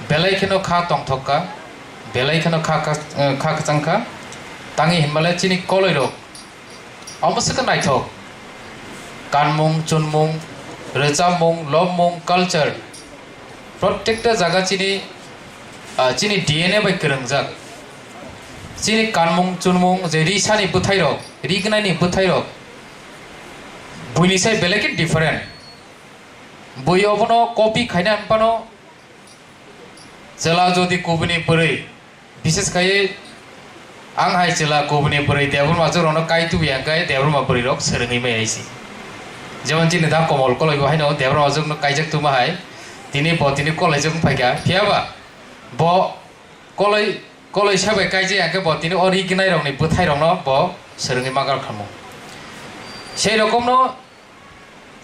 Belai kheno kha tongthok kha, belai kheno kha, kha, eh, kha kwchang kha. Tangwi hinmale chini koloi rok omo se khe naithok. Kanmung, chunmung, rwchapmung, lobmung, culture, prottekta jaga chini, ah, chini D N A bai kwrwngjak. Chini kanmung, chunmung, je risani bwthairok, rignaini bwthairok, buini sai belai khe different. Bui obono copy khaina hinphano chwla jodi kubuni bwrwi, bises khai ang hai chwla kubuni bwrwi Debbarma jwk rokno kai tubu ya hwnkhe Debbarma bwrwi rok swrwngwi mai hai se. Jemon chini da Komol Koloi bo haino Debbarma jwk no kaijak tuma hai, tini bo tini Koloi jwk wng phaikha, phiya ba bo Koloi, Koloi sabai kaijak ya khe bo tini o rignai rokni bwthai rokno bo swrwngwi ma gal khamu. Sei rokomno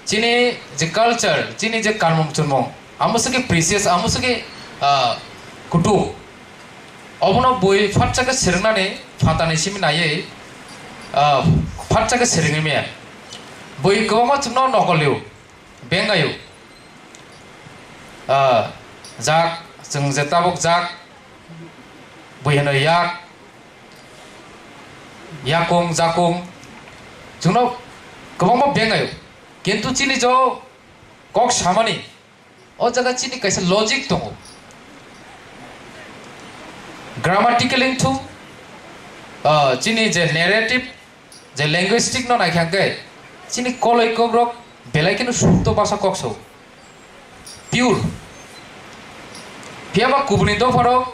chini je culture, chini je kanmung chunmung, amo se khe precious, amo se khe, ah, kutung. Obono bui phatsa khe swrwngnani phatani simi naiwi, ah, phatsa khe swrwngwi maya. Bui kwbangma chwngno nokol liu, bengaio. Ah, jak, chwng je tabuk jak, bui hwnwi yak, yakung, jakung, chwngno kwbangma bengaio. Kintu chini jo kok samani, o jaga chini kaisa logic tongo. Grammatical wngthung, ah, chini je narrative, je linguistic no naikha hwnkhe, chini koloi kokrok belai kheno sutto basa kok sao. Pure. Phiyaba kubuni dopharok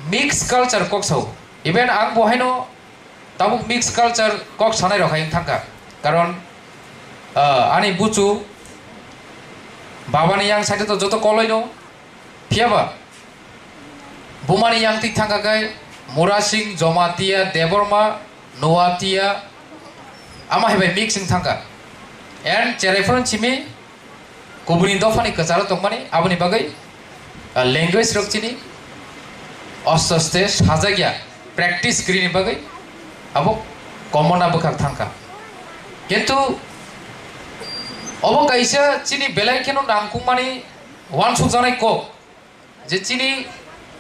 mixed culture kok sao. Even ang bo haino tabuk mixed culture kok sanai rok hai wng thangkha. Karon, ah, ani buchu babani yang side to joto koloi no. Phiyaba bumani yang twi thangkha khe Murasing, Jomatia, Debbarma, Noatia, ama hai bai mix wng thangkha. And cherai phano simi kubuni dophani kwcharo tongmani, aboni bagwi, ah, language rok chini aste aste sajagya, practice kwrwini bagwi abo common na bwkhak thangkha. Kintu obo kaisa chini belai kheno nangkukmani uansukjaknai kok. Je chini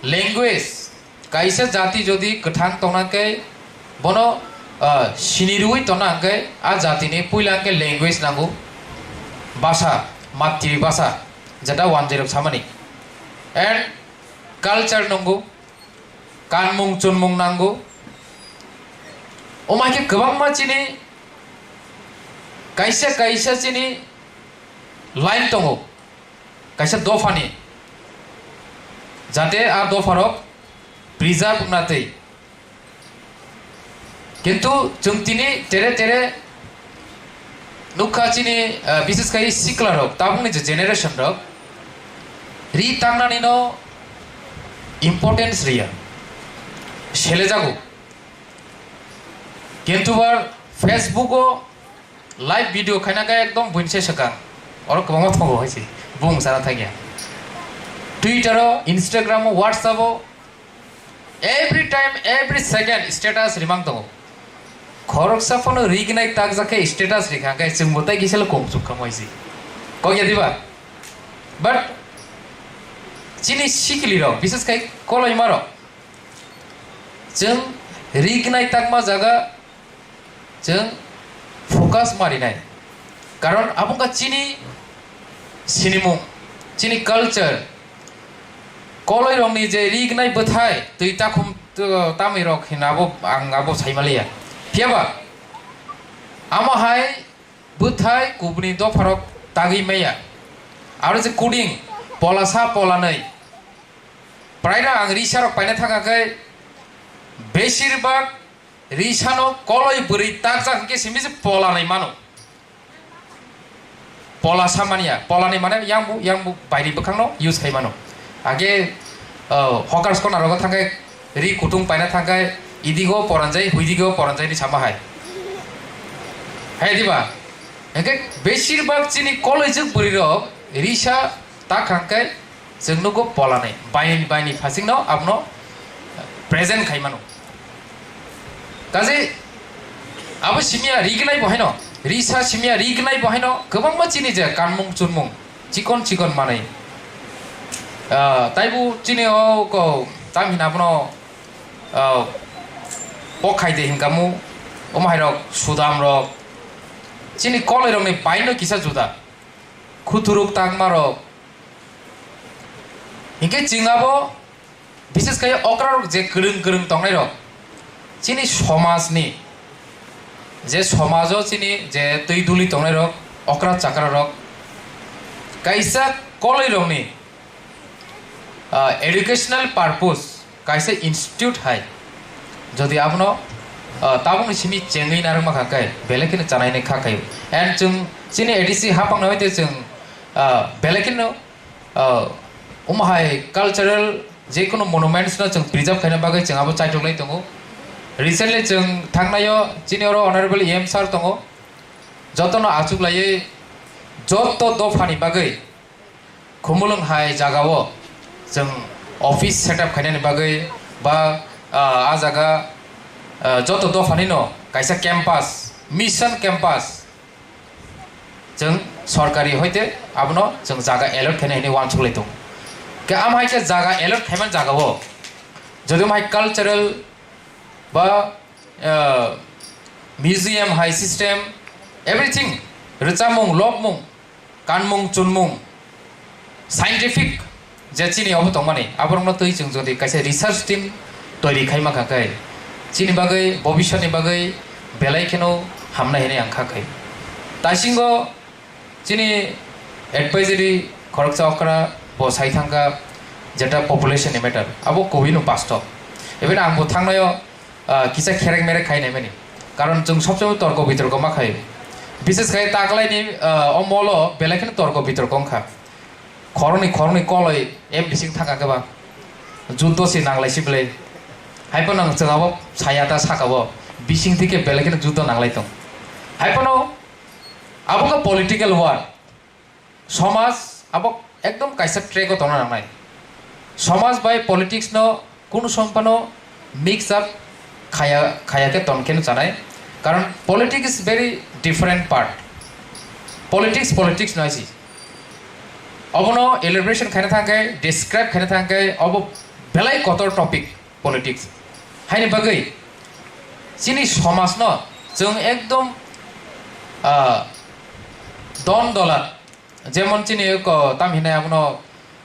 language, kaisa jati jodi kwthang tongna khe bono, ah, sini rwui tongna hwnkhe a jatini puila hwnkhe language nango, basa, matri basa, jeta wanjwi rok samani, and culture nango, kanmung chunmung nango. Omo hai khe kwbangma chini kaisa kaisa chini line tongo. Kaisa dophani, jate a dopharok preserve wngna twi. Kintu chwng tini tere tere nukha chini, ah, bises khai sikla rok, tabukni je generation rok, ri tangnani no importance riya, selejago. Kintu bar Facebook o live video khaina khe ekdom buini se swkang. Oro kwbangma tongo hai se. Bung sana thangya. Twitter o, Instagram o, WhatsApp o every time, every second status rimang tongo. Khoroksa phano rignai takjak khe status rikha khe chwngbo tai kisa le kong chuk kha moi se. Kok ya diba? But chini sikili rok, bises khai koloima rok, chwng rignai takma jaga chwng focus ma rinai. Karon abo wngkha chini sinimung, chini culture. Koloi rokni je rignai bwthai, twi takhum, t-, tamwi rok hinwi abo ang abo sai maliya. Phiyaba amo hai bwthai kubuni dopharok tagwi maya. Aro je kuding, pola sa, pola nwi. Praino ang risa rok paina thangkha khe, besir bak risano koloi bwrwi takjak hwnkhe simi se pola nai mano. Pola sa manya, pola ni mane yang bu, yang bu bairi bwkhang no use khai mano. Age, oh, hawkers corner rogo thangkhe ri kutung paina thangkhe idigo poranjai, huidigo poranjai ni sama hai. Hai diba? Hwnkhe besir bak chini koloi jwk bwrwi rok risa tak hangkhe chwng nugo pola ni, baini, baini phasing no abono present khai mano. Kaje abo simiya rignai bo haino, risa simiya rignai bo haino kwbangma chini je kanmung chunmung chikon chikon manwi. Ah, taibo chini o ko tam hina bono, ah, pokhai de hinkamu, omo hai rok sudam rok chini koloi rok ni baino kisa juda. Khuturuk tangma rok. Hinkhe chwng abo bises khai okra rok je kwrwng kwrwng tongnai rok, chini somaj ni, je somaj o chini je twi duli tongnai rok, okra chakra rok, kaisa koloi rok ni, ah, educational purpose kaisa institute hai, jodi abono, ah, tabukni simi chengwi narwkma kha khe, belai kheno chanai nai kha khaio. And chwng chini A D C hapang nai te chwng, ah, belai kheno, ah, omo hai cultural je kono monuments no chwng preserve khaina bagwi chwng abo chaitok lai tongo. Recently chwng thangnaio chini oro Honorable E M sir tongo. jotono achuk laiwi joto dophani bagwi Khumulwng hai jagao chwng office setup khainani bagwi ba, ah, a jaga, ah, joto dophanino kaisa campus, mission campus chwng sorkari hoite abono chwng jaga allot khaina hinwi uansuk lai tongo. Khe amo hai khe jaga allot khaiman jagao jodi omo hai cultural ba, ah, museum hai system, everything, rwchapmung, lobmung, kanmung chunmung, scientific je chini obo tongmani, aborokno twi chwng jodi kaisa research team toiri khai mankha khe, chini bagwi, bobiswtni bagwi belai kheno hamnai hinwi ang kha khai. Taisingo chini advisory khoroksa okra bo sai thangkha, jeta population ni matter, abo kubui no bastob. Even ang bo thangnaio, ah, kisa kherek merek khai naimani. Karon chwng sob somoi torko bitorko ma khai. Bises khai taklaini, ah, o molo belai kheno torko bitorko wngkha. Khoroknwi khoroknwi koloi em bising thangkha khe ba. Juddo se nanglai si belai. Haiphano ang chwng abo saya ta saka bo. Bising thike belai kheno juddo nanglai tong. Haiphano abo khe political war. Somaj abo ekdom kaisa track o tongna nangnai. Somaj bai politics no kunu sompano mix up khaya, khaya khe ton khe chanai. Karon politics is very different part. Politics, politics no aisi. Obono elaboration khaina thangkhe, describe khaina thangkhe, obo belai kotor topic. Politics. Haini bagwi chini somajno chwng ekdom, ah, don dolat, jemon chini ko tam hinai abono,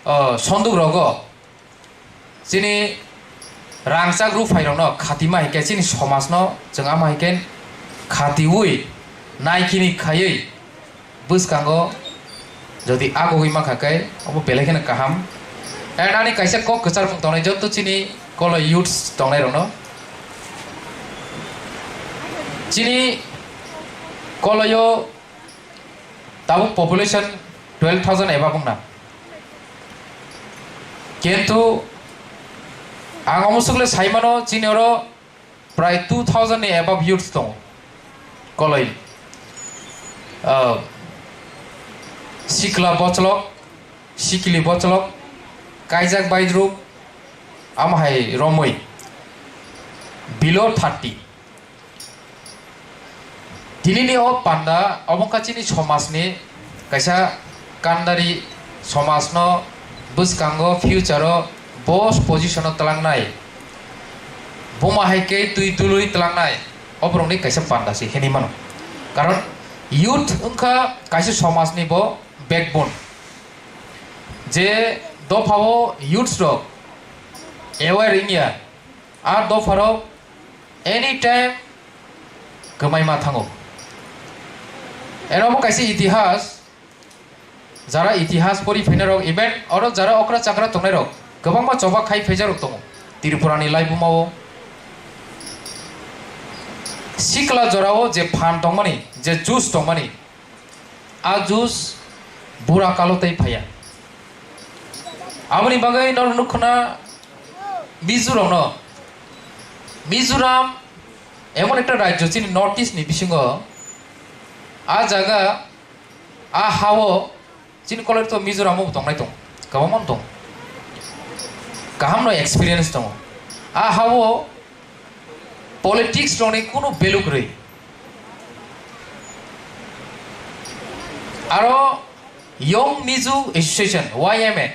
ah, sonduk rogo chini rangchak ruphairokno khatima hai khe chini somajno chwng ama hai khe khatiwi naikini khaiwi bwskango jodi agogwi mankha khe, obo belai kheno kaham. And ani kaisa kok kwchar mung tongnai, joto chini Koloi youths tongnai rokno. Chini Koloio tabuk population twelve thousand above wngna. Kintu ang omo swkle saimano, chini oro prai two thousand ni above youths tongo. Koloi, ah, sikla bochlok, sikli bochlok, kaijak baidruk, amo hai romwi below thirty. Tinini o panda obo wngkha chini somajni kaisa kandari, somajno bwskango future o boss position o twlangnai, buma hai khe twi dului twlangnai, o borokni kaisa panda se hinwi mano. Karon youth wngkha kaisa somajni bo backbone. Je dophao youths rok aware wngya, a dopharok anytime kwmaima thango. Eno bo kaisa itihas, jara itihas pori phainai rok, even oro jara okra chakra tongnai rok, kwbangma choba khai phaijak rok tongo Tripura ni laibuma o. Sikla jora o je phan tongmani, je juice tongmani, a juice bura kalo tei phaiya. Aboni bagwi norok nukho na Mizoram no. Mizoram emon ekta rajyo chini North East ni bisingo, a jaga, a hao chini koloi to Mizoram o tongnai tong, kwbangma tong, kaham no experience tongo. A hao politics rokni kunu value kwrwi. Aro Young Mizo Association, Y M A,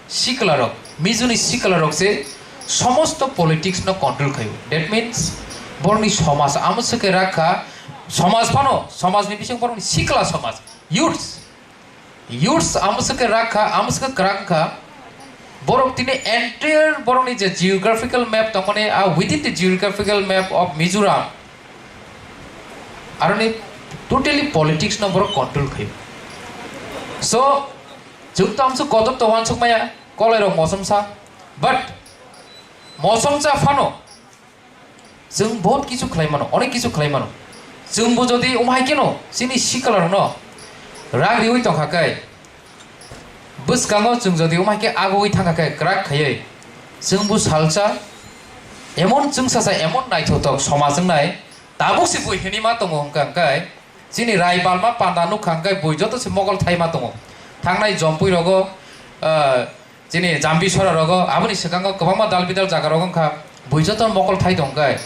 sikla rok, Mizo ni sikla rok se somosto politics no control khayo. That means, borokni somaj amo se khe rakha, somaj phano, somaj ni bising borokni sikla somaj, youths, youths amo se khe rakha, amo se khe kwrak wngkha. Borok tini entire borokni je geographical map tongmani, a within the geographical map of Mizoram, aroni totally politics no borok control khayo. So, chwng to amsuk kotor to uansuk maya, kolai rok mosomsa, but mosomsa phano, chwng bahut kichu khlai mano, onek kichu khlai mano. Chwngbo jodi umhai kheno chini sikla rokno rang riwi tongkha khe, bwskango chwng jodi umhai khe agugwi thangkha khe kwrak khaiwi, chwngbo salsa emon chwngsacha emon naithothok somaj wngnai, tabuk se bui hinwi ma tongo hwnkha hwnkhe, Chini rai balma panda nukha hwnkhe bui joto se mokol thaima tongo. Thangnai jompui rogo, ah, chini jambi sora rogo, aboni swkango kwbangma dal bidal jaga rogo wngkha. Bui joto mokol thai tongkhe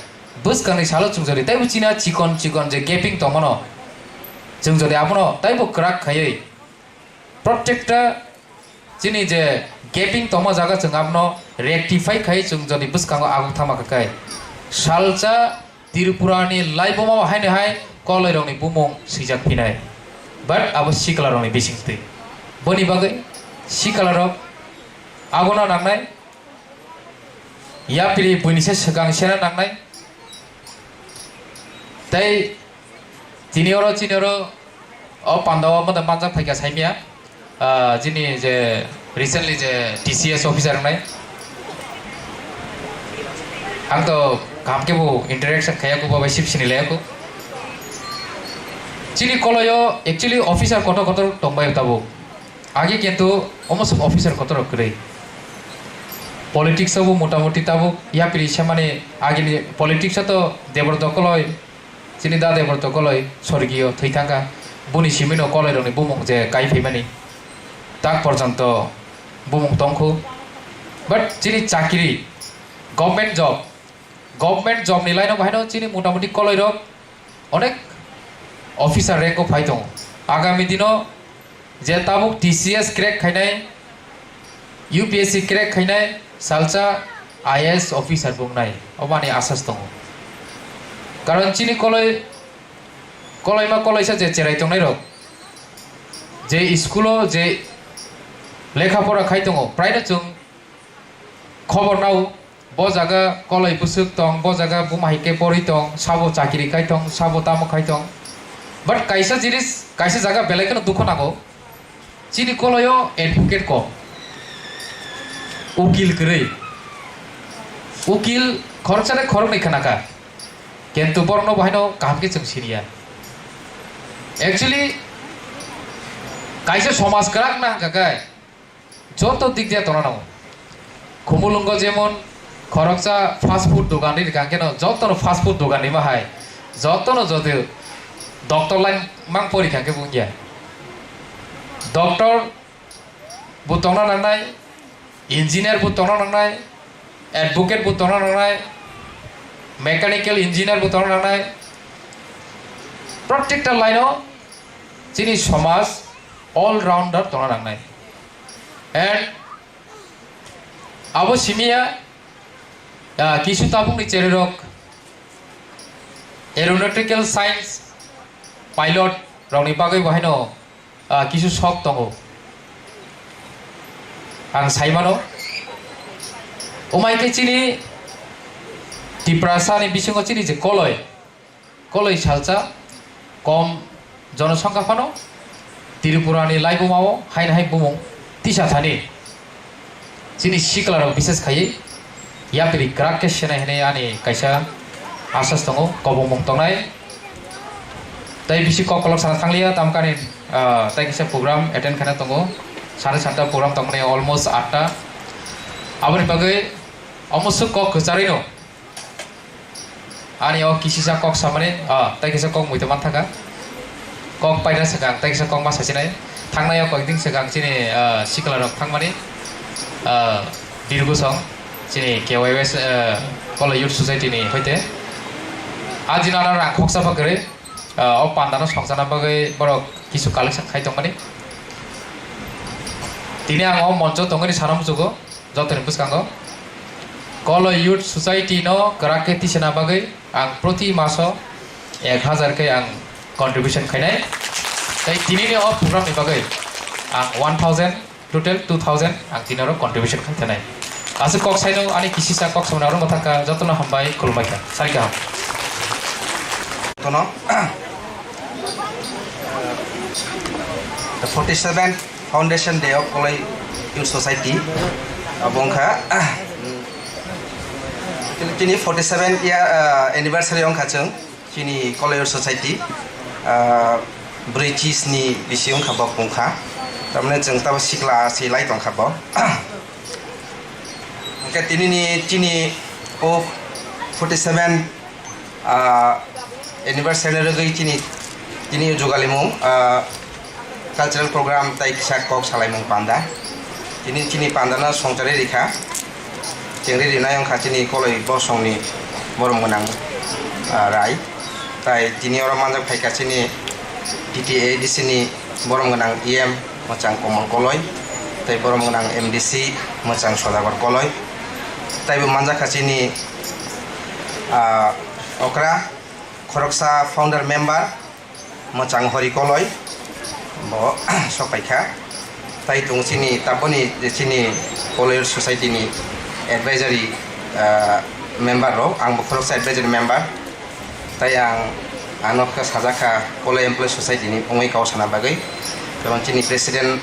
bwskangni salo chwng jodi taibo chini a chikon chikon je gaping tongmano, chwng jodi abono taibo kwrak khaiwi, prottekta chini je gaping tongma jaga chwng abono rectify khai chwng jodi bwskango aguk thama khakai salsa Tripura ni laibuma haino hai koloi rokni bumung swijak phinai, but abo sikla rokni bising twi boni bagwi sikla rok abono nangnai. Yapri buini se swkang sena nangnai. Tei tini oro chini oro o panda o moda manjak phaikha saimya. Ah, chini je recently je T C S officer wngnai. Ang to kaham khe bo interaction khaiya ko, bo bai sip sini laiya ko. Chini koloi o actually officer kotor kotor tongbai tabuk. Age kintu omo swk officer kotor rok kwrwi. Politics o bo motamoti tabuk yapri semani agini politics o to Debor Dokoloi, chini da Debor Dokoloi sorgiyo thwi thangkha. Boni simino koloi rokni bumung je kai phaimani tak porjonto bumung tongkhu. But chini chakri, government job, government job ni line o bahaino chini motamoti koloi rok onek officer rank o phai tongo. Agami dino je tabuk T C S crack khainai, U P S C crack khainai, salsa I A S officer bungnai, obani asas tongo. Karon chini koloi, koloima koloisa je cherai tongnai rok, je school o je lekha pora khai tongo, praino chwng khobor nao, bo jaga koloi bwswk tong, bo jaga buma hai khe porwi tong, sabo chakiri khai tong, sabo tamo khai tong. But kaisa jinis, kaisa jaga belai kheno dukho nango. Chini koloi o advocate kom, ukil kwrwi. Ukil khoroksa tei khoroknwi khna kha, kintu borokno bo haino kaham khe chwng siniya. Actually, kaisa somaj kwrak na hwnkha khe, joto dik dia tongna nango. Khumulwngo jemon khoroksa fast food dogan ri rikha, hwnkhe no jotono fast food dogan rima hai, jotono jodi doctor line mang pori kha khe bo wngya. Doctor bo tongna nangnai, engineer bo tongna nangnai, advocate bo tongna nangnai, mechanical engineer bo tongna nangnai. Prottekta line o chini somaj all rounder tongna nangnai. And abo simiya, ah, kisu tabukni chererok aeronautical science pilot rokni bagwi bo haino, ah, kisu sok tongo. Ang saimano, umai khe chini Tiprasa ni bisingo chini je koloi, koloi salsa kom jonosongkha phano Tripura ni laibuma o haino hai bumung tisa thani. Chini sikla rok bises khaiwi yapri kwrak khe senai hinwi ani kaisa asas tongo, kobongmung tongnai. Tei bisi kok kolok sana thangliya, tamkani, ah, tei kisa program attend khaina tongo. Sari santa program tongmani almost atta. Aboni bagwi omo swk kok kwcharwi no. Ani o kisisa kok samani, ah, tei kisa kok muitu man thaka. Kok paina swkang, tei kisa kok ma sachinai. Thangnai o kok ding swkang chini, ah, sikla rok thangmani, ah, Birgusong, chini K Y S, ah, Kolo Youth Society ni hoite. Ajina na rang khoksa pa kwrwi, ah, o panda no songchana bagwi borok kisu collection khai tongmani. Tini ang o moncho tongmani sana muchugo. Jotoni bwskango Kolo Youth Society no kwrak khe tisana bagwi ang proti maso ek hazar khe ang contribution khainai. Tei tinini o program ni bagwi ang one thousand, total two thousand ang tini oro contribution khai thanai. Aswk kok saino ani kisisa kok samani oro mwthangkha, jotono hambai, khulumbai kha, sai kaham. Tono. The forty-seventh Foundation Day of Koloi Youth Society, abo wngkha, chini forty-seven year, ah, anniversary wngkha chwng, chini Koloi Youth Society, ah, brwi chisni bisi wngkha bo wngkha, tamni chwng tabo sikla se lai tongkha bo. Hwnkhe tinini chini o forty-seven, ah, anniversary rwgwi chini Tini jugalimung, ah, cultural program tai kisa kok salaimung panda. Tini chini panda no songchari rikha. Chengri rinai wngkha chini koloi bosongni borom gwnang, ah, rai. Tai tini oro manjak phaikha chini T T A D C ni borom gwnang E M mwchang Komol Koloi. Tai borom gwnang M D C mwchang Sodagor Koloi. Tai bo manjak kha chini, ah, okra khoroksa founder member mwchang Hori Koloi, bo sok paikha. Tai tongo chini taboni je chini Koloi Society ni advisory, ah, member rok, ang bo khoroksa advisory member. Tai ang ano khe sajak kha Koloi Employee Society ni wngwi kok sana bagwi, karon chini president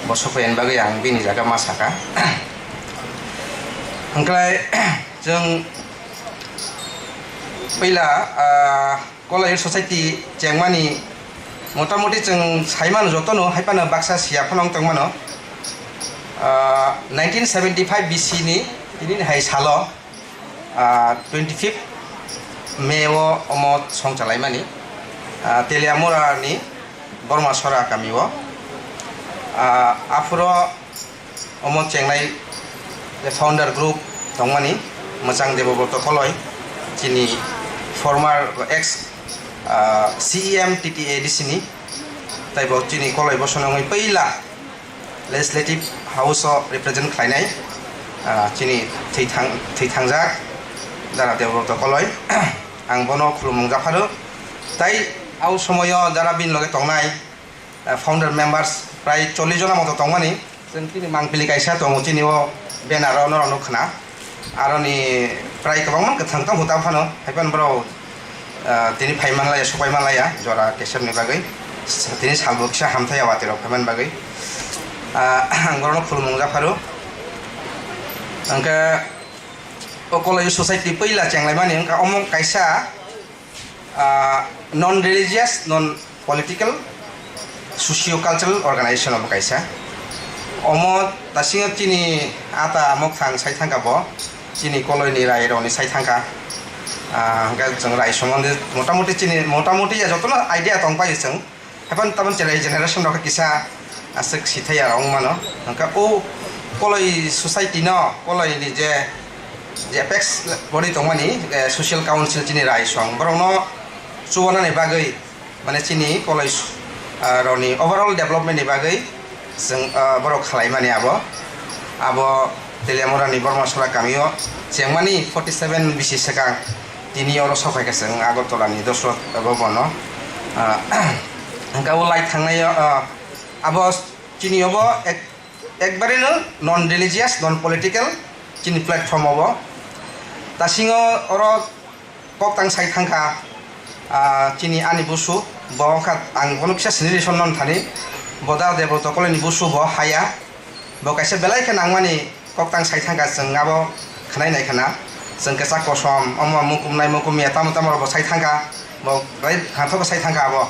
bo sok paiyani bagwi ang bini jaga ma saka. Hwnkhe chwng puila, ah, Koloi Society chengmani motamoti chwng saimano jotono, haiphano baksa siya phano wng tongmano. Ah, nineteen seventy five B C ni tini hai salo, ah, twenty fifth May o omo songchalaimani, ah, Teliamura ni Borma Sora kami o. Ah, aphuro omo chengnai je founder group tongmani mwchang Debobroto Koloi, chini former ex, ah, C E M T T A D C ni, taibo chini Koloi bosonwi puila Legislative House o represent khlainai, ah, chini thwithang-, thwithangjak Dara Debobroto Koloi. Ang bono khulumung japharo. Tai au somoyo jara bini loge tongnai, ah, founder members prai chollish jona moto tongmani. Chwng chini mangpili kaisa tongo, chini o banner o norok nukha na. Aroni prai kwbangma kwthang tong huta phano, haiphano borok, ah, tini phai manlaiya, sopai manlaiya, jora kesepni bagwi. Tini salbo kisa hamthai ya watwi rok phaiman bagwi. Ah, ang borokno khulumung japharo. Hwnkhe o Koloi Society puila chenglaimani wngkha omo kaisa, ah, non religious, non political, socio cultural organization omo kaisa. Omo dasingo chini ata mokthang sai thangkha bo, chini Koloi ni rai rok ni sai thangkha. Ah, hwnkhe chwng rai somondi motamoti chini, motamoti ya jotono idea tong pai chwng. Hapan tabon chini generation rok kisa aswk sithai ya wng mano. Hwnkhe o Koloi Society no, Koloi ni je, je apex body tongmani, eh, social council chini rai song, borok no chubanani bagwi, mane chini Koloi, ah, rok ni overall development ni bagwi chwng, ah, borok khlai mani abo, abo Teliamura ni Borma Sora kami o chengmani forty seven bisi swkang tini oro sok phaikha chwng Agartala ni Dosrot Bhavan o. Ah, hwnkhe o lai thangnai o, ah, abo chini obo ek-, ekbare no non religious, non political chini platform obo. Dasingo oro kok tang sai thangkha, ah, chini ani busu, bo wngkha ang bono kisa sini rison non thani, bo da Debroto Koloi ni busu bo haya, bo kaisa belai khe nangmani kok tang sai thangkha, chwng abo khwnai nai khna, chwng kwchak kosom, omo mukum nai mukum ya tamo tamo rok bo sai thangkha, bo belai hanthogo sai thangkha abo.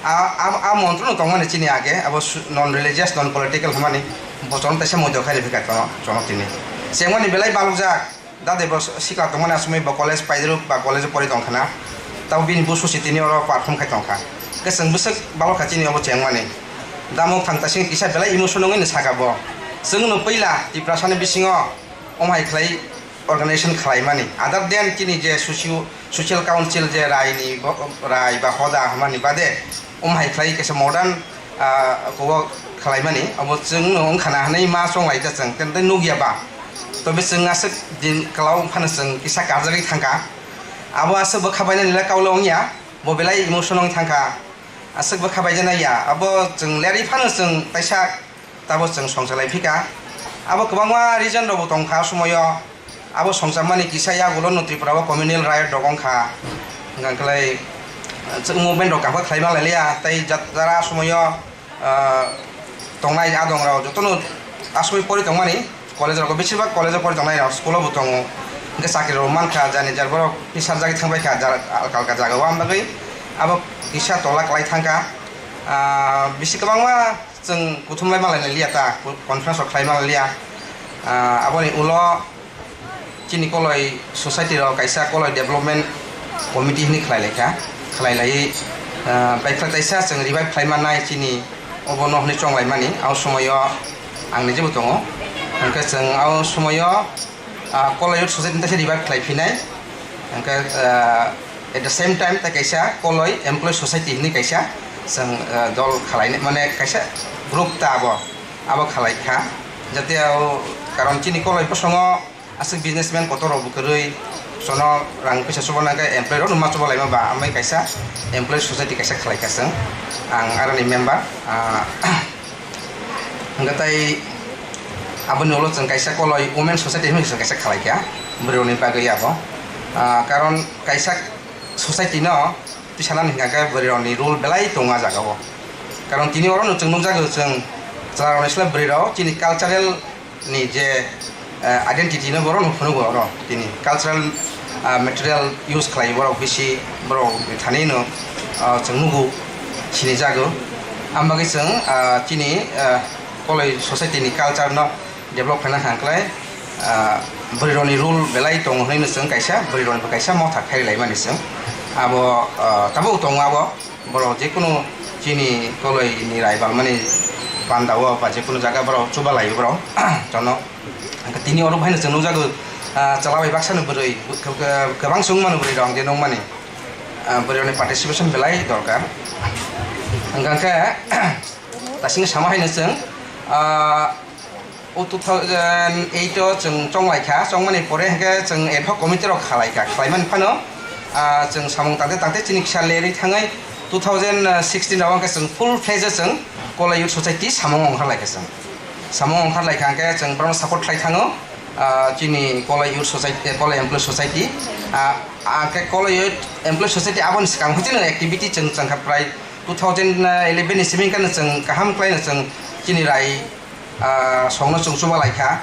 A, a, a montro no tongmani chini age, abo su-, non religious, non political hwnmani, bochorno teisa moido khai rwphikha chono, chono tini. Chengmani belai balokjak, da de bo sikla tongmani asomoi bo college paidruk ba college o pori tongkha na, tabo bini busu si tini oro perform khai tongkha. Hwnkhe chwng bwswk balokha chini obo chengmani. Da mokthang taising kisa belai emotion wngwi no saka bo. Chwng no puila Tiprasa ni bisingo omo hai khlai organization khlaimani. Other than chini je socio-, social council je rai ni bo-, rai ba hoda hwnmani bade omo hai khlai kaisa modern, ah, kubo khlaimani. Obo chwng no wngkha na hwnwi ma chonglai ta chwng, tei nukya ba. Tobe chwng aswk din kwlao phano chwng kisa karjagwi thangkha. Abo aswk bwkha bainani le kaulo wngya, bo belai emotion wng thangkha. Aswk bwkha baijana ya, abo chwng lerwi phano chwng kaisa tabo chwng songchalai phika. Abo kwbangma reason rokbo tongkha o somoyo. Abo songchamani kisa yagulo no Tripura o communal riot rok wngkha. Hwnkha khlai chwng movement rok kaham khe khlai manlai liya, tei jat-, jara somoyo, ah, tongnai adong rok jotono asugwi pori tongmani college rok, besibak college o pori tongnai rok school o bo tongo. Hwnkhe chakri rok mankha, jani jar borok pisarjagwi thangbai kha, jar alka alka jaga o, am bagwi abo kisa tola kwlai thangkha. Ah, bisi kwbangma chwng kuthumlai malaina liya ta, conference rok khlai malailiya. Ah, aboni ulo chini Koloi society rok kaisa Koloi development committee hinwi khlai laikha, khlai laiwi Ah, baikha taisa chwng revive khlai mannai chini obo no hwnwi chong lai mani, a o somoi o ang ni jebo tongo. Hwnkhe chwng a o somoi o, ah, Kola Youth Society ni taisa revive khlai phinai. Hwnkhe, ah, at the same time tai kaisa Koloi Employee Society hwnwi kaisa chwng, ah, dol khalai mane kaisa group ta abo, abo khalai kha. Jate o karon chini Koloi bosongo aswk businessman kotor rok bo kwrwi, jono rang pisa chuba nang khe employee rok no ma chuba laima ba, amai kaisa employee society kaisa khlai kha chwng, ang aroni member, ah, hwnkhe tai aboni ulo chwng kaisa Koloi women society hinwi chwng kaisa khlai kha bwrwi rokni bagwi abo, ah, karon kaisa society no twi sanani hwnkha khe bwrwi rokni role belai tongo a jaga o, karon tini oro no chwng nukjago chwng chwla rokni slai bwrwi rok chini cultural ni je, eh, identity no borok no phunukgo oro tini cultural, ah, material use khlai borok bisi borok thani no, ah, chwng nugo sini jago. Ang bagwi chwng, ah, chini, ah, Koloi society ni culture no develop khaina hang khlai, ah, bwrwi rokni role belai tongo hwnwi no chwng kaisa bwrwi rokni bo kaisa motha khairi lai mani chwng abo, ah, tabuk tongo abo. Borok jekunu chini Koloi ni rai balmani panda o ba jekunu jaga borok chuba lai borok jono. Hwnkhe tini oro haino chwng nukjago, ah, chwla bai baksa ni bwrwi, kwbang chwng mano bwrwi rok je nukmani, ah, bwrwi rokni participation belai dorkar. Hwnkhe tasing sama haino chwng, ah, O two thousand eight o chwng chonglai kha, chongmani pore hwnkhe chwng ad hoc committee rok khalai kha, khlaimani phano, ah, chwng samung tangte tangte chini kisa lerwi thangwi two thousand sixteen o hwnkhe chwng full fledged o chwng Kola Youth Society samung ongkharlai kha chwng. Samung ongkharlai kha hwnkhe chwng borokno support khlai thango, ah, chini Kola Youth Society, Kola Employee Society, ah, ah, hwnkhe Kola Youth Employee Society aboni swkang hwnkhe chwng activity chwng chwng kha prai two thousand eleven ni simi hwnkhe chwng kaham khlaino chwng chini rai ah, songno chwng chuba lai kha.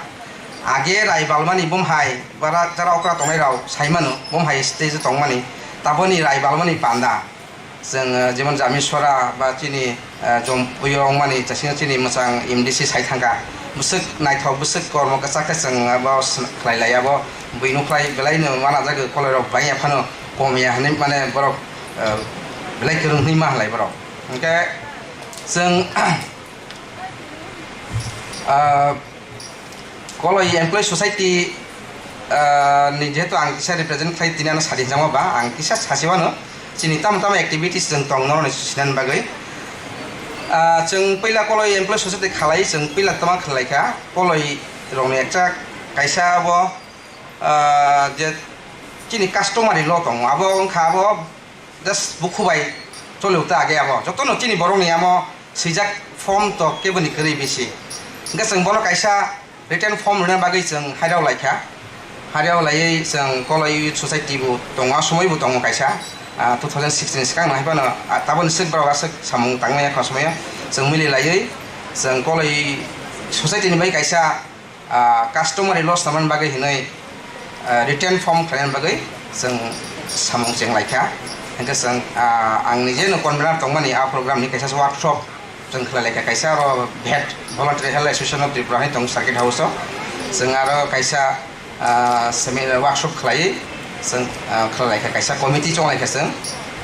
Age rai balmani bumhai, bara jara okra tongnai rok sai mano, bumhai stage o tongmani, taboni rai balmani panda. Chwng, ah, jemon Jami Sora ba chini, ah, Jompui o wngmani, chasing chini mwchang M D C sai thangkha. Bwswk naithok, bwswk kormo kwchak khe chwng abo swn-, khlai lai abo. Buino khlai belai no mana jagwi koloi rok bangya phano kom ya hwnwi mane borok, ah, belai kwrwng hwnwi ma halai borok. Hwnkhe chwng, ah, Koloi Employee Society, ah, ni jehetu ang kisa represent khlai tini ano sadi hinjama ba, ang kisa sasi wano chini tamo tamo activities chwng tong noroni sinani bagwi. Ah, chwng puila Koloi Employee Society khalai chwng puila tama khlai kha, Koloi rokni ekcha kaisa abo, ah, je chini customary law tongo, abo wngkha abo just bukhu bai choli ta age abo. Jotono chini borokni amo swijak form to keboni kwrwi bisi. Hwnkhe chwng bono kaisa written form rwna bagwi chwng hairok lai kha. Hairok laiwi chwng Koloi Youth Society bo tongo, a somoi bo tongo kaisa. Ah, two thousand sixteen swkang no hai phano, ah, taboni swk borok aswk samung tangmani kha somoi o. Chwng mili laiwi chwng Koloi Society ni bai kaisa ah, customary law swnamani bagwi hinwi, ah, written form khlainani bagwi chwng samung cheng lai kha. Hwnkhe chwng, ah, ang nije no convener tongmani a program ni kaisa workshop chwng khlai lai kha. Kaisa aro V E T, Voluntary Health Association of Tripura hai tong Circuit House o. Chwng aro kaisa, ah, seminar workshop khlaiwi chwng, ah, khlai lai kha. Kaisa committee chong lai kha chwng.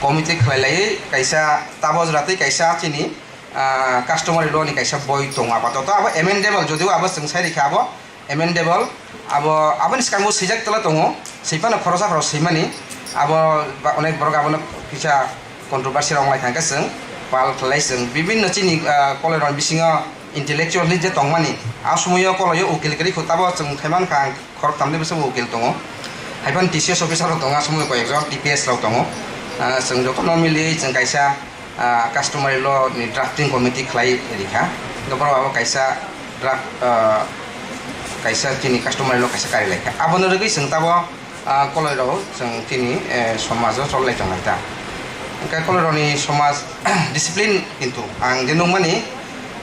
Committee khlai laiwi kaisa tabok jora tei kaisa chini ah, customary law ni kaisa boi tongo apatot. Abo amendable, jodio abo chwng sai rikha abo amendable. Abo, aboni swkango swijak tala tongo, swiphano khoroksa khorok swimani. Abo ba onek borok abono kisa controversy rok wng lai thangkhe chwng pal khlai chwng bibinno chini, ah, koloi rok bisingo intellectual hinwi je tongmani. A somoio koloio ukil kwrwi kho tabo chwng thaimankha ang khoroktham ni bwskango ukil tongo. Haiphano T C S officer rok tongo, aswk koi ekjon T P S rok tongo. Ah, chwng jotono mili chwng kaisa, ah, customary law ni drafting committee khlai rikha. Hwnkhe borok abo kaisa draft, ah, kaisa chini customary law kaisa kari laikha. Abono rwgwi chwng tabo, ah, koloi rok chwng chini, eh, somajo chol lai tonglai ta. Hwnkhe koloi rokni somaj discipline kintu ang je nukmani,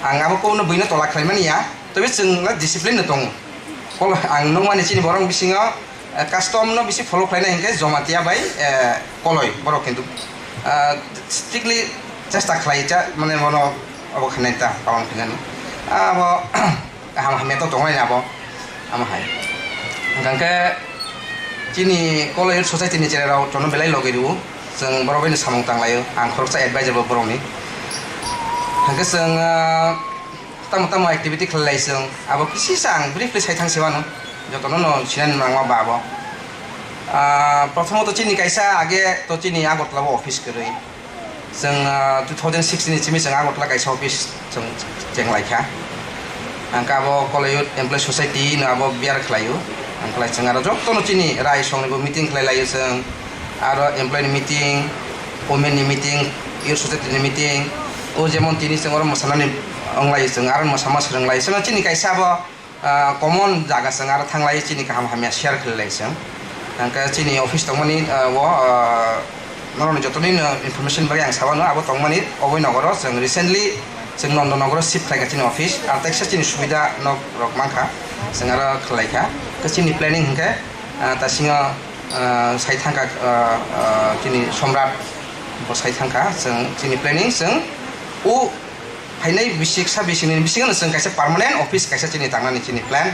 ang abo kokno buino tola khlaimani ya, tei chwng discipline no tongo. Kolo ang nukmani chini borok bisingo, eh, custom no bisi follow khlainai hinkhe Jomatia bai, eh, Koloi borok hintu, ah, strictly chesta khlai cha, mane bono obo khainai ta palon khainani. Abo ham hamya to tongnai abo, amo hai. Hingkhe chini Koloi Youth Society ni cherai rok chono belai logi rwo. Chwng borok bai no samung tang lai o, ang khoroksa advisor bo borok ni. Hwnkhe chwng, ah, tamo tamo activity khlai lai chwng, abo kisi sa ang briefly sai thang se mano, jotono no sinani nangma ba abo. Ah, prothomo to chini kaisa age to chini Agartala o office kwrwi. Chwng, ah, two thousand sixteen ni simi chwng Agartala kaisa office chwng cheng lai kha. Ang khe abo Kola Youth Employee Society no abo bear khlai o. Ang khlai chwng aro jotono chini rai song ni bo meeting khlai lai o chwng. Aro employee ni meeting, women ni meeting, youth society ni meeting. O jemon tini chwng oro mwsanani wng lai o chwng, aro mwsama swrwng lai o. Chwng chini kaisa abo ah, common jaga chwng aro thanglai chini kaham hamya share khlai lai chwng. Hwnkhe chini office tongmani, ah, o, ah, norokni jotonino information bagwi ang sabano abo tongmani oboi nogoro chwng recently chwng Nonda nogoro shift khlaikha chini office, aro teksa chini subida nok rok mankha chwng aro khlai kha. Khe chini planning hwnkhe, ah, tasingo, ah, sai thangkha, ah, ah, chini Somrat bo sai thangkha chwng chini planning chwng o phainai bisik sa bisik ni bisingo no chwng kaisa permanent office kaisa chini tangnani chini plan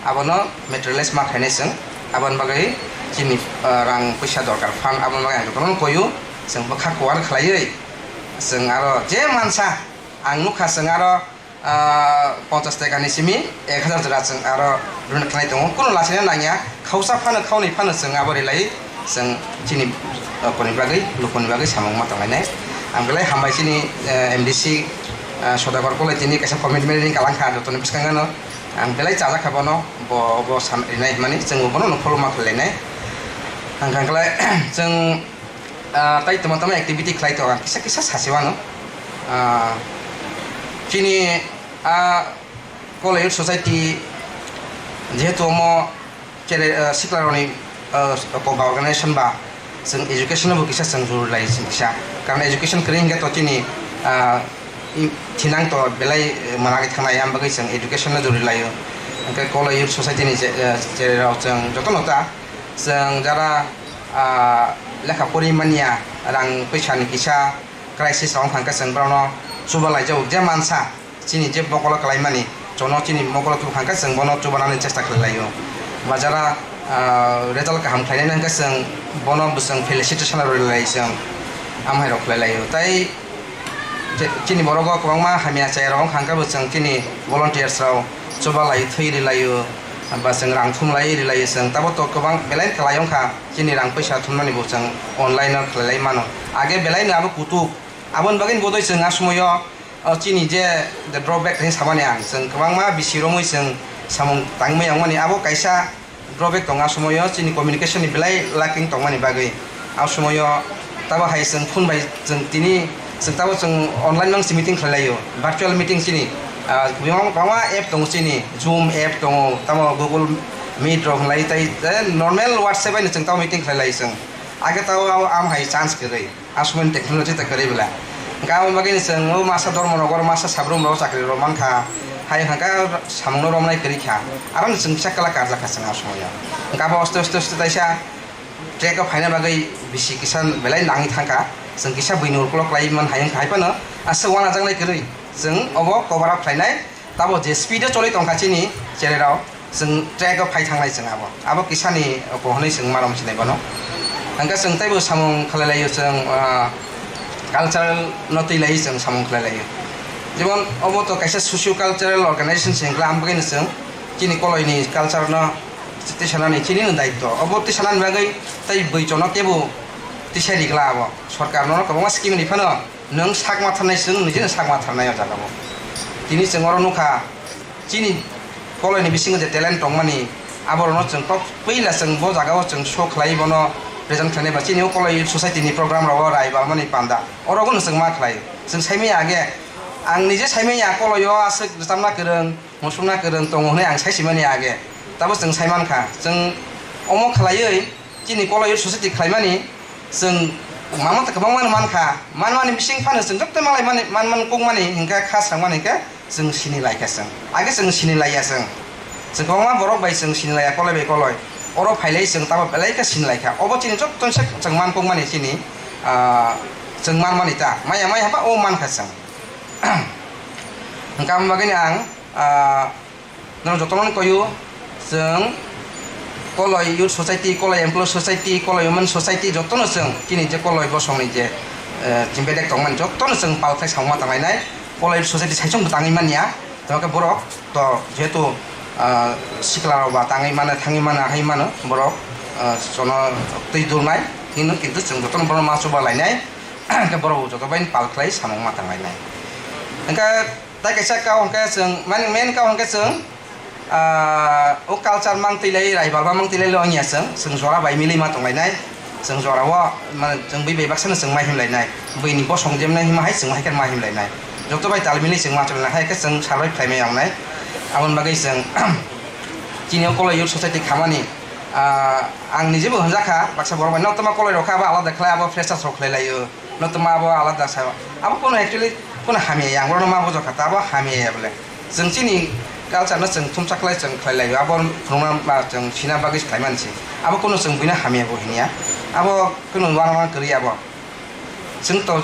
abono materialize ma khainai chwng aboni bagwi chini, ah, rang puisa dorkar fund aboni bagwi ang jotono koyu chwng bwkha kuar khlaiwi chwng aro je mansa ang nukha chwng aro, ah, ponchas taka ni simi ek hazar jora chwng aro rwna khlai tongo, kunu lachina nangya, khausa phano khaunwi phano chwng abo rilai chwng chini, ah, koni bagwi, lukoni bagwi samung ma tonglainai. Ang belai hambai chini, eh, M D C, ah, Sodakor Kolai tini kaisa commitment ring kalang kha jotoni bwskango no. Ang belai chajak kha bono, bo, bo sam rinai hwnmani chwng bono no follow ma khlainai. Ang kha khlai chwng, ah, tai tamo tamo activity khlai tongo, ang kisa kisa sasi mano. Ah, chini, ah, Kola Youth Society, jehetu omo kere, ah, siklarokni, ah, koba organization ba, chwng education no bo kisa chwng jurur lai chwng kisa. Karon education kwrwi hinkhe to chini, ah, i, thinang to belai, eh, managwi thangnai, ang bagwi chwng education no jurur laio. Hwnkhe Kola Youth Society ni je, eh, chererok chwng jotono ta, chwng jara, ah, lekha pori manya, rang puisa ni kisa crisis rok wngkha, hwnkhe chwng borokno chuba laijak, je mansa chini je mokolo kalaimani, chwngno chini mokolo tubukha hwnkhe chwng bono chubanani chesta khlai laio. Ba jara, ah, result kaham khlainani hwnkhe chwng bono bo chwng felicitation rwri lai chwng amhai rok khlai laio. Tai je chini borogo kwbangma hamya chaya rok wngkha hwnkhe bo chwng chini volunteers rok chuba lai thwi ri laio, ba chwng rang thum lai ri laio chwng. Tabo to kwbang belai khlai wngkha chini rang puisa thumnani bo chwng online o khlai lai mano. Age belai no abo kutuk, aboni bagwi bodoi chwng a sumoyo o chini je the drawback hinwi samani ang, chwng kwbangma bisi romwi chwng samung tangwi maya wngmani, abo kaisa drawback tongo. A sumoyo chini communication ni belai lacking tongmani bagwi, a sumoyo tabo hai chwng phone bai chwng tini chwng tabo chwng online no se meeting khlai laio, virtual meeting chini, ah, kwbangma, kwbangma app tongo chini, Zoom app tongo, tamo Google Meet rok hwnlai tai, eh, normal WhatsApp bai no chwng tamo meeting khlai lai chwng. Age tabo abo am hai chance kwrwi. A sumaini technology ta kwrwi bwla. Hwnkhe aboni bagwi chwng o masa Dharmanagar, masa Sabroom rok chakri rok mankha. Hai hwnkhe samungno romnai kwrwi kha. Aro chwng kisa kwla karjak kha chwng a sumaio. Hwnkhe abo aste aste aste taisa track o phaina bagwi bisi kisa belai nangwi thangkha. Chwng kisa buini ukolog khlai man hai wngkha, hai phano aswk uanajaknai kwrwi. Chwng obo cover up khlainai. Tabo je speed o choli tongkha chini chererok, chwng track o phai thangnai chwng abo. Abo kisani oko hwnwi chwng marom sinai bono. Hwnkhe chwng teibo samung khlai laio chwng, ah, cultural no twi lai chwng samung khlai laio. Jemon obo to kaisa socio cultural organization se wngkha, ang bagwino chwng chini koloi ni culture no tisanani chini no daityo. Obo tisanani bagwi tei bwrwi chono kebo tisai rigla abo. Sorkar no kwbangma scheme ni phano. Nwng sak ma tharnai, chwng nijino sak ma tharnai o jaga o. Tini chwng oro nukha, chini koloi ni bisingo je talent tongmani, aborokno chwng kok puila chwng bo jaga o chwng show khlai, bono present khlainai ba chini o koloi society ni program rogo rai balmani panda. Oro no chwng ma khlai. Chwng saimanya age, ang nije saimanya koloi o aswk rwchapna kwrwng, muchungna kwrwng tongo hwnwi ang sai simani age. Tabo chwng sai mankha. Chwng omo khlaiwi, chini koloi society khlaimani, chwng mama ta kwbangma no mankha, manmani bising phano chwng joto malai mani, man man kukmani hinkhe kha swrangmani hinkhe chwng sini laikha chwng. Age chwng sini laiya chwng. Chwng kwbangma borok bai chwng sini laiya, koloi bai koloi. Oro phailai chwng tamo belai khe sini laikha. Obo chini joto se chwng man kukmani chini, ah, chwng manmani ta. Maya maya ba o mankha chwng. Hinkhe amo bagwino ang, ah, Norok jotono koyo, chwng Koloi Youth Society, Koloi Employee Society, Koloi Women Society, jotono chwng chini je Koloi bosongni je, eh, chini bedek tongmani jotono chwng pal khlai samung ma tanglainai. Koloi Youth Society saichung bo tangwi manya, tamo khe borok to jehetu, ah, sikla rok ba tangwi mano, thangwi mano, hai mano borok, ah, jono twi durnai hino, kintu chwng jotono borok ma chuba lainai, hwnkhe borok bo joto bai pal khlai samung ma tanglainai. Hwnkhe tai kaisa kau hwnkhe chwng, mani main kau hwnkhe chwng, ah, o culture mang twi lai, raibalma mang twi lai lo wngya chwng, chwng jora bai milwi ma tonglainai, chwng jora o, mane, chwng bui bai baksa no chwng ma himlainai, buini bosong jemnai hima hai chwng hai khe ma himlainai, joto bai tal milwi chwng ma chwlainai, hai khe chwng salai phlai mai wngnai. Aboni bagwi chwng chini o Koloi Youth Society khamani, ah, ang nijebo hwnjakha, baksa borok bai, "Nok tama Koloi rok kha, abo alada khlai, abo freshers rok khlai laio." No tongma abo alada sa. Abo kono actually kono hamya ya, ang bono ma bujokha ta, abo hamya ya bole. Chwng chini culture no chwng thumsa khlai chwng khlai laio, abo phunukna ba chwng sina bagwi khlai mani se. Abo kono chwng buino hamya bo hinya. Abo kono uanama kwrwi abo. Chwng to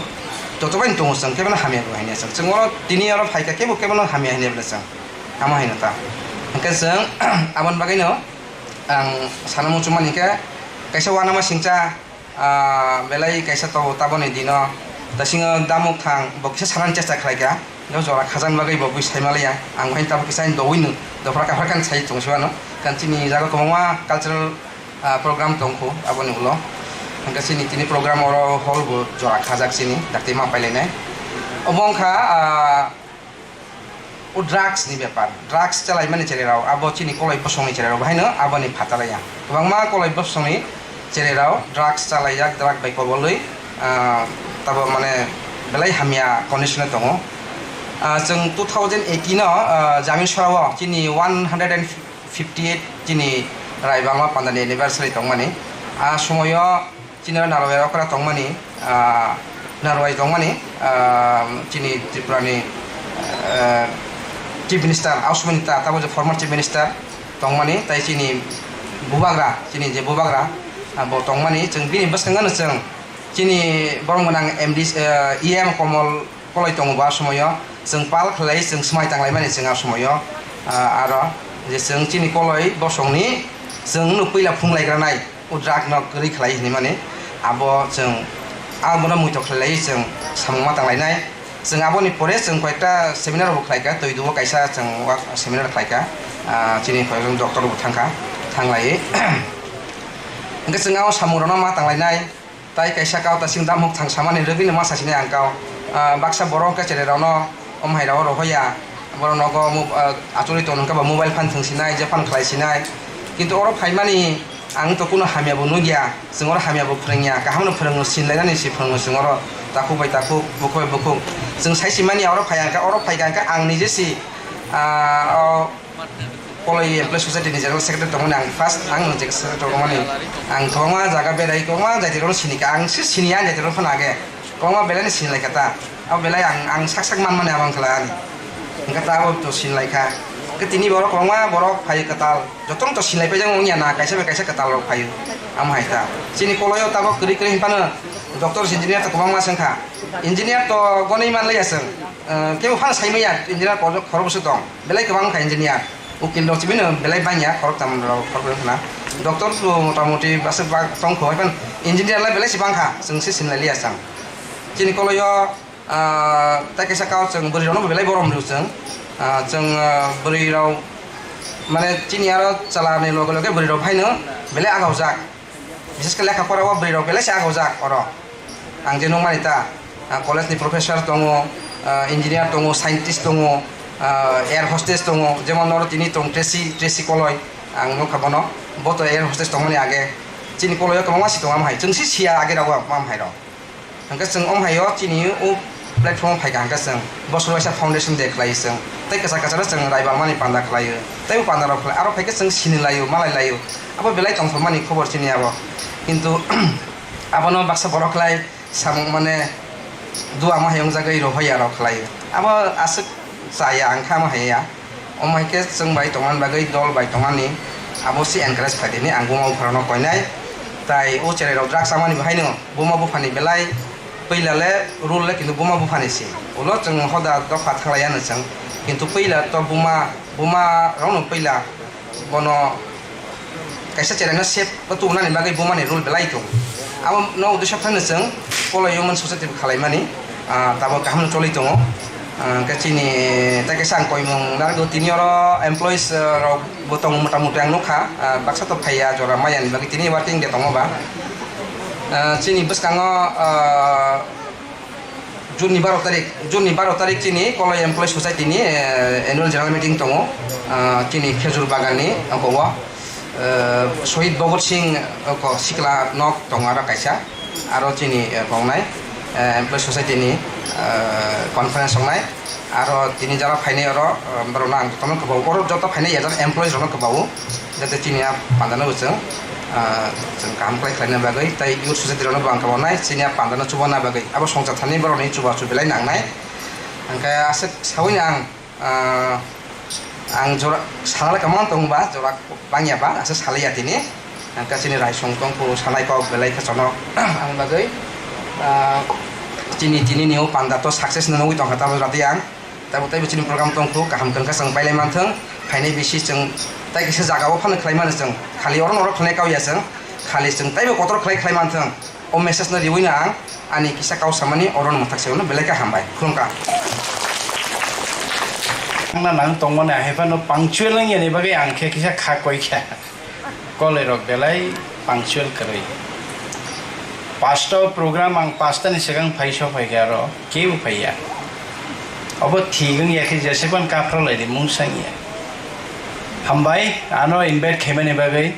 joto bai tongo chwng kebo no hamya bo hinya chwng. Chwng oro tini oro phaikha kebo kebo no hamya hinya bole chwng. Amo haino ta. Hwnkhe chwng aboni bagwi no ang sana muchung mani khe kaisa uanama singcha Ah, belai kaisa tongo taboni dino, tasingo damuk thang bo kisa sanani chesta khlaikha, no jora khajani bagwi bo bui saimanliya, ang hai tabuk kisa doui no dophra kaphra kan sai tongsi mano, kan chini jaga kwbangma cultural, ah, program tongkho aboni ulo, hwnkhe chini tini program oro hall bo jora khajak chini dakti ma pailainai, obo wngkha, ah, O drugs ni bepar, drugs chalaimani cherai rok, abo chini koloi bosongni cherai rok, bahaino aboni phatalaya. Kwbangma koloi bosongni cherai rok drugs chalaijak, drug bai kobolwi, ah, tabo mane belai hamya condition o tongo. Ah, chwng two thousand eighteen o, ah, Jamin Sora o chini one hundred and fifty eight chini Raibangma Pandani anniversary tongmani. Ah, somoyo Chini oro Narwai okra tongmani, ah, Narwai tongmani, ah, chini Tripura ni, ah, Chief Minister, Aushmani ta, tabo je former Chief Minister tongmani, tai chini Bubagra, chini je Bubagra, ah, bo tongmani, chwng bini bwskango no chwng chini borom gwnang M D C, ah, E M Komol Koloi tongo bo a somoyo, chwng pal khlai, chwng swmai tanglaimani chwng a somoyo, ah, aro je chwng chini koloi bosongni chwng no puila phunglai granai, o drug no kwrwi khlai hinwi mani, abo chwng abono muitok khlai lai chwng samung ma tanglainai. Chwng aboni pore chwng koyekta seminar bo khlaikha, twi duo kaisa chwng seminar khlaikha, ah, chini koyekjon doctor bo thangkha, thanglaiwi. Hwnkhe chwng abo samung rokno ma tanglainai. Tai kaisa kau ta sing damhok thang samani rwgwino ma sasinai ang kau. Ah, baksa borok khe cherai rokno om hai rao rohoya. Borok nogo mo-, ah, achugwi tong hwnkhe bo mobile phan thwng sinai, je phan khlai sinai. Kintu oro phaimani ang to kuno hamya bo nukya. Chwng oro hamya bo phrwngya. Kaham no phrwngo, sinlainani se phrwngo chwng oro. Takhuk bai takhuk, bukhuk bai bukhuk. Chwng sai simani oro phai ang khe, oro phai kha ang khe ang nije si, ah, o Koloi Employee Society ni General Secretary tongmani ang first ang General Secretary tongmani ang kwbangma jaga berai kwbangma jaiti rokno sini kha ang se sini ya jaiti rok phano age kwbangma belai ni sini lai kha ta abo belai ang ang sak sak man mani abo wngkha lai ani hwnkhe ta abo to sini lai kha hwnkhe tini borok kwbangma borok phai kwtal jotono to sini lai paijak wngya na kaisa bai kaisa kwtal rok phaio amo hai ta chini Koloi o tabok kwrwi kwrwi hinphano doctor engineer to kwbangma se wngkha engineer to gonwi man lai ya chwng kebo phano sai manya engineer khorok bwswk tong. Belai kwbang wngkha engineer, ukil rok simi no belai bangya khorok tam rok khorok belai khna. Doctor bo mota moti aswk bak tong kho, haikhe engineer lai belai se bangkha, chwng se sinlai liya chang. Chini koloi o, ah, tai kaisa kau chwng bwrwi rok no belai borom rw chwng. Ah, chwng, ah, bwrwi rok mane chini aro chwla ni loge loge bwrwi rok phai no belai aga ojak. Bises khe lekha pora o bwrwi rok belai se aga ojak oro. Ang je nukmani ta, ah, college ni professor tongo, ah, engineer tongo, scientist tongo, ah, air hostess tongo, jemon oro tini tong Tracy, Tracy Koloi, ang nukha bono, bo to air hostess tongmani age. Chini Koloi o kwbangma si tongo, amhai chwng si siya age rok o amhai rok. Hwnkhe chwng omhai o chini o platform o phaikha hwnkhe chwng bosor waisa foundation day khlai chwng, tei kwchar kwchar o chwng Raibalmani panda khlaio, tei o panda rok khlai, aro phaikhe chwng sini laio, malai laio, abo belai tongthokmani khobor chini abo. Kintu abono baksa borok khlai samung mane dua ma hayung jagwi rohoya rok khlai. Abo aswk chaya ang kha ma haya. Omo hai khe chwng bai tongmani bagwi dol bai tongmani abo se encourage khlai di hinwi ang buma bupharokno koinai. Tai o cherai rok drugs chamani bo haino buma buphani belai puila le rule le kintu buma buphani se. Ulo chwng hoda dopha thanglai ya no chwng. Kintu puila to buma, buma rok no puila bono Kaisa cheraino safe o tubunani bagwi bumani role belai tongo. Abono uddesho phano chwng Koloi Women Society bo khalaimani, ah, tabuk kaham no choli tongo. Ah, hwnkhe chini tei kaisa ang koimung narwkgo, tini oro employees, ah, rok bo tongo, mota moti ang nukha, ah, baksa to phaiya jora maya ni bagwi tini working day tongo ba. Ah, chini bwskango, ah, June ni baro tarik, June ni baro tarik chini Koloi Employee Society ni, eh, annual general meeting tongo. Ah, chini Khejur Bagan ni abo o, eh, Shohid Bhagat Singh, eh, ko sikla nok tongo aro kaisa. Aro chini, eh, tongnai, eh, Employee Society ni, eh, conference tongnai. Aro tini jara phainai oro, eh, borok no ang jotono kwbao. Oro joto phainai hajar employees rok no kwbao. Jate chini a panda no bo chwng, ah, chwng kaham khlai khlaina bagwi, tei youth society rokno bo ang kabanai, chini a panda no chubana bagwi. Abo songcha thani borokni chubachu belai nangnai. Hwnkhe aswk saui ang, ah, ang jora sana le kwmang tongba, jora bangya ba, aswk salaiya tini. Hwnkhe chini raisong tongkhu sanai kok belai khe chonok ang bagwi. Ah, chini tini ni o panda to success no nugwi tongkha, tamo jora tei ang. Taibo taibo chini program tongkhu, kaham khe chwng pailai manthwng, phainai bisi chwng tai kisa jaga o phano khlai mano chwng, khali oro norok khlai kau ya chwng, khali chwng taibo kotor khlai khlai manthwng, o message no riwi no ang ani kisa kau samani oro no mwthak se belai khe hambai, khulumkha. Ang na nang tongmani ahai phano punctual wng yani bagwi ang khe kisa kha koi kha. Koloi rok belai punctual kwrwi. Pasta o program ang pasta ni swkang phai so phai khe aro kebo phai ya. Obo thik wng ya khe jesa phano kaphra lai di mung sang ya. Hambai ano invite khaimani bagwi.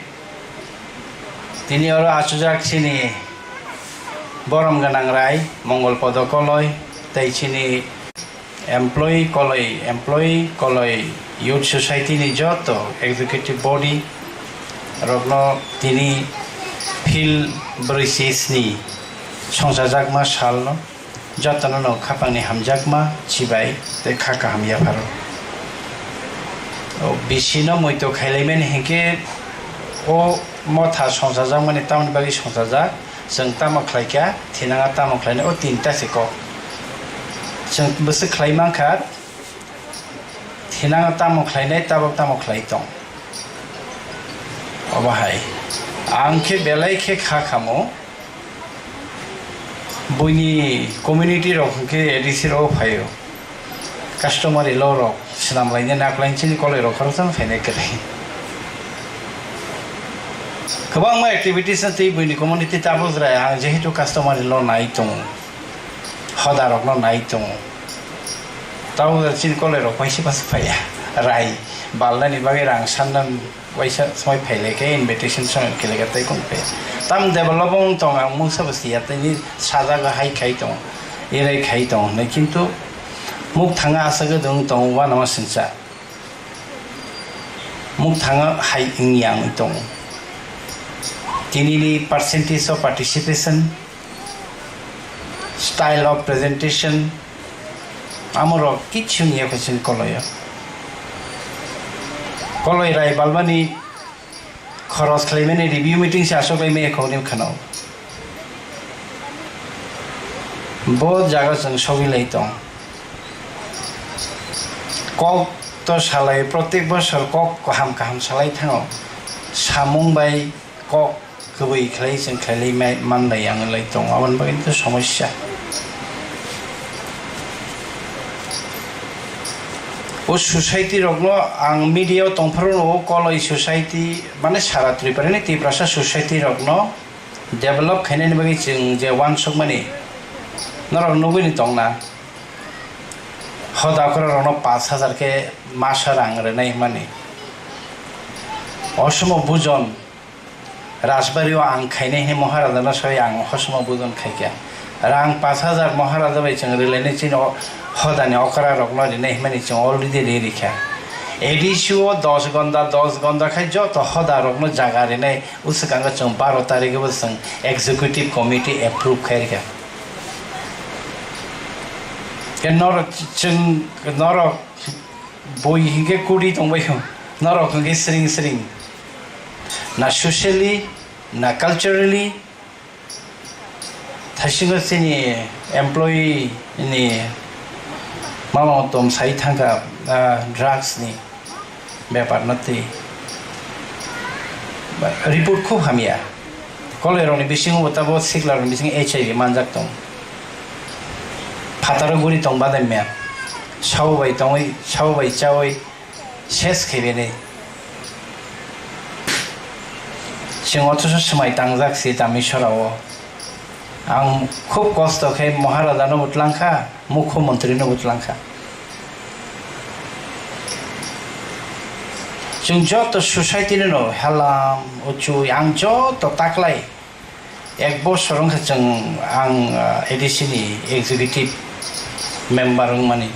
Tini oro achujak chini borom gwnang rai Mongol Podo Koloi tei chini Employee Koloi, Employee Koloi Youth Society ni joto executive body rokno tini phil brwi chi sni songchajakma salno jotono no khapangni hamjakma chibai tei kha kaham yapharo. O bisino muitu khailaimani hinkhe o motha songchajakmani tamoni bagwi songchajak. Chwng tamo khlai kha, thinango tamo khlainai, o tinta se kok. Chwng bwswk khlai mankha, thinango tamo khlainai, tabok tamo khlai tong. Obo hai. Ang khe belai khe kha khamo, buini community rok hwnkhe A D C rok phaio. Customary law rok swnam laina nak lain chini koloi rok khoroksa no phainai kwrwi. Kwbangma activities no twi buini community tabuk jora ang jehetu customary law nai tongo, hoda rok no nai tongo. Tabuk jora chini koloi rok waisa bwsa phaiya, rai balnani bagwi rang sanna. Waisa somoi phailai khe invitation somoi khe lai khe tei kung phe. Tam develop wng tong ang mungsa bo siya tei ni sajagwi hai khai tong, erai khai tong hinwi kintu muk thanga aswk wng tong uanama singcha. Muk thanga hai wngya wngwi tong. Tini ni percentage of participation, style of presentation, amorok kichu wngya khe chini koloi o. Koloi rai balmani khoros khlaimani review meeting se aswk lai maya khogwi kheno. Bo jaga chwng sogwi lai tong. Kok to salai, protek bosor kok kaham kaham salai thango. Samung bai kok kwbwi khlai chwng khlailai mai-, manlai ang lai tongo, aboni bagwi to somosya. O society rokno ang media o tongphuru no o koloi society mane sara Tripura ni Tiprasa society rokno develop khainani bagwi chwng je uansukmani norok nugwi ni tongna hoda okra rokno pash hajar khe masa rang rwnai hwnmani o somo bujon. Rajbari o ang khainai hinwi Maharaja no sai ang hosomo budon khaikha. Rang pash hajar Maharaja bai chwng rwlainai chini o hodani okra rokno rinai hinmani chwng already ri rikha. A D C o dos gonda, dos gonda khai joto hoda rokno jaga rinai uswkango chwng baro tarikhe bo chwng executive committee approve khairikha. Khe norok chwng norok bui hinkhe kudi tongbaio, norok hinkhe sring sring. Na socially, na culturally, thaisingo chini employee ni mama tom sai thangkha, ah, drugs ni bepar no twi. Report khub hamya. Koloi rokni bisingo bo tabo sikla rokni bisingo H I V manjak tong. Phataro guri tong badai mya. Sabo bai tongwi, sabo bai chawi ses khaibene. Chwng othoso swmai tangjak si tami sorao. Ang khub kosto khe Maharaja no bo twlang kha, Mukhyamantri no bo twlang kha. Chwng joto society no helam, uchui, ang joto taklai. Ek bosor wngkha chwng, ang, ah, A D C ni executive member wngmani.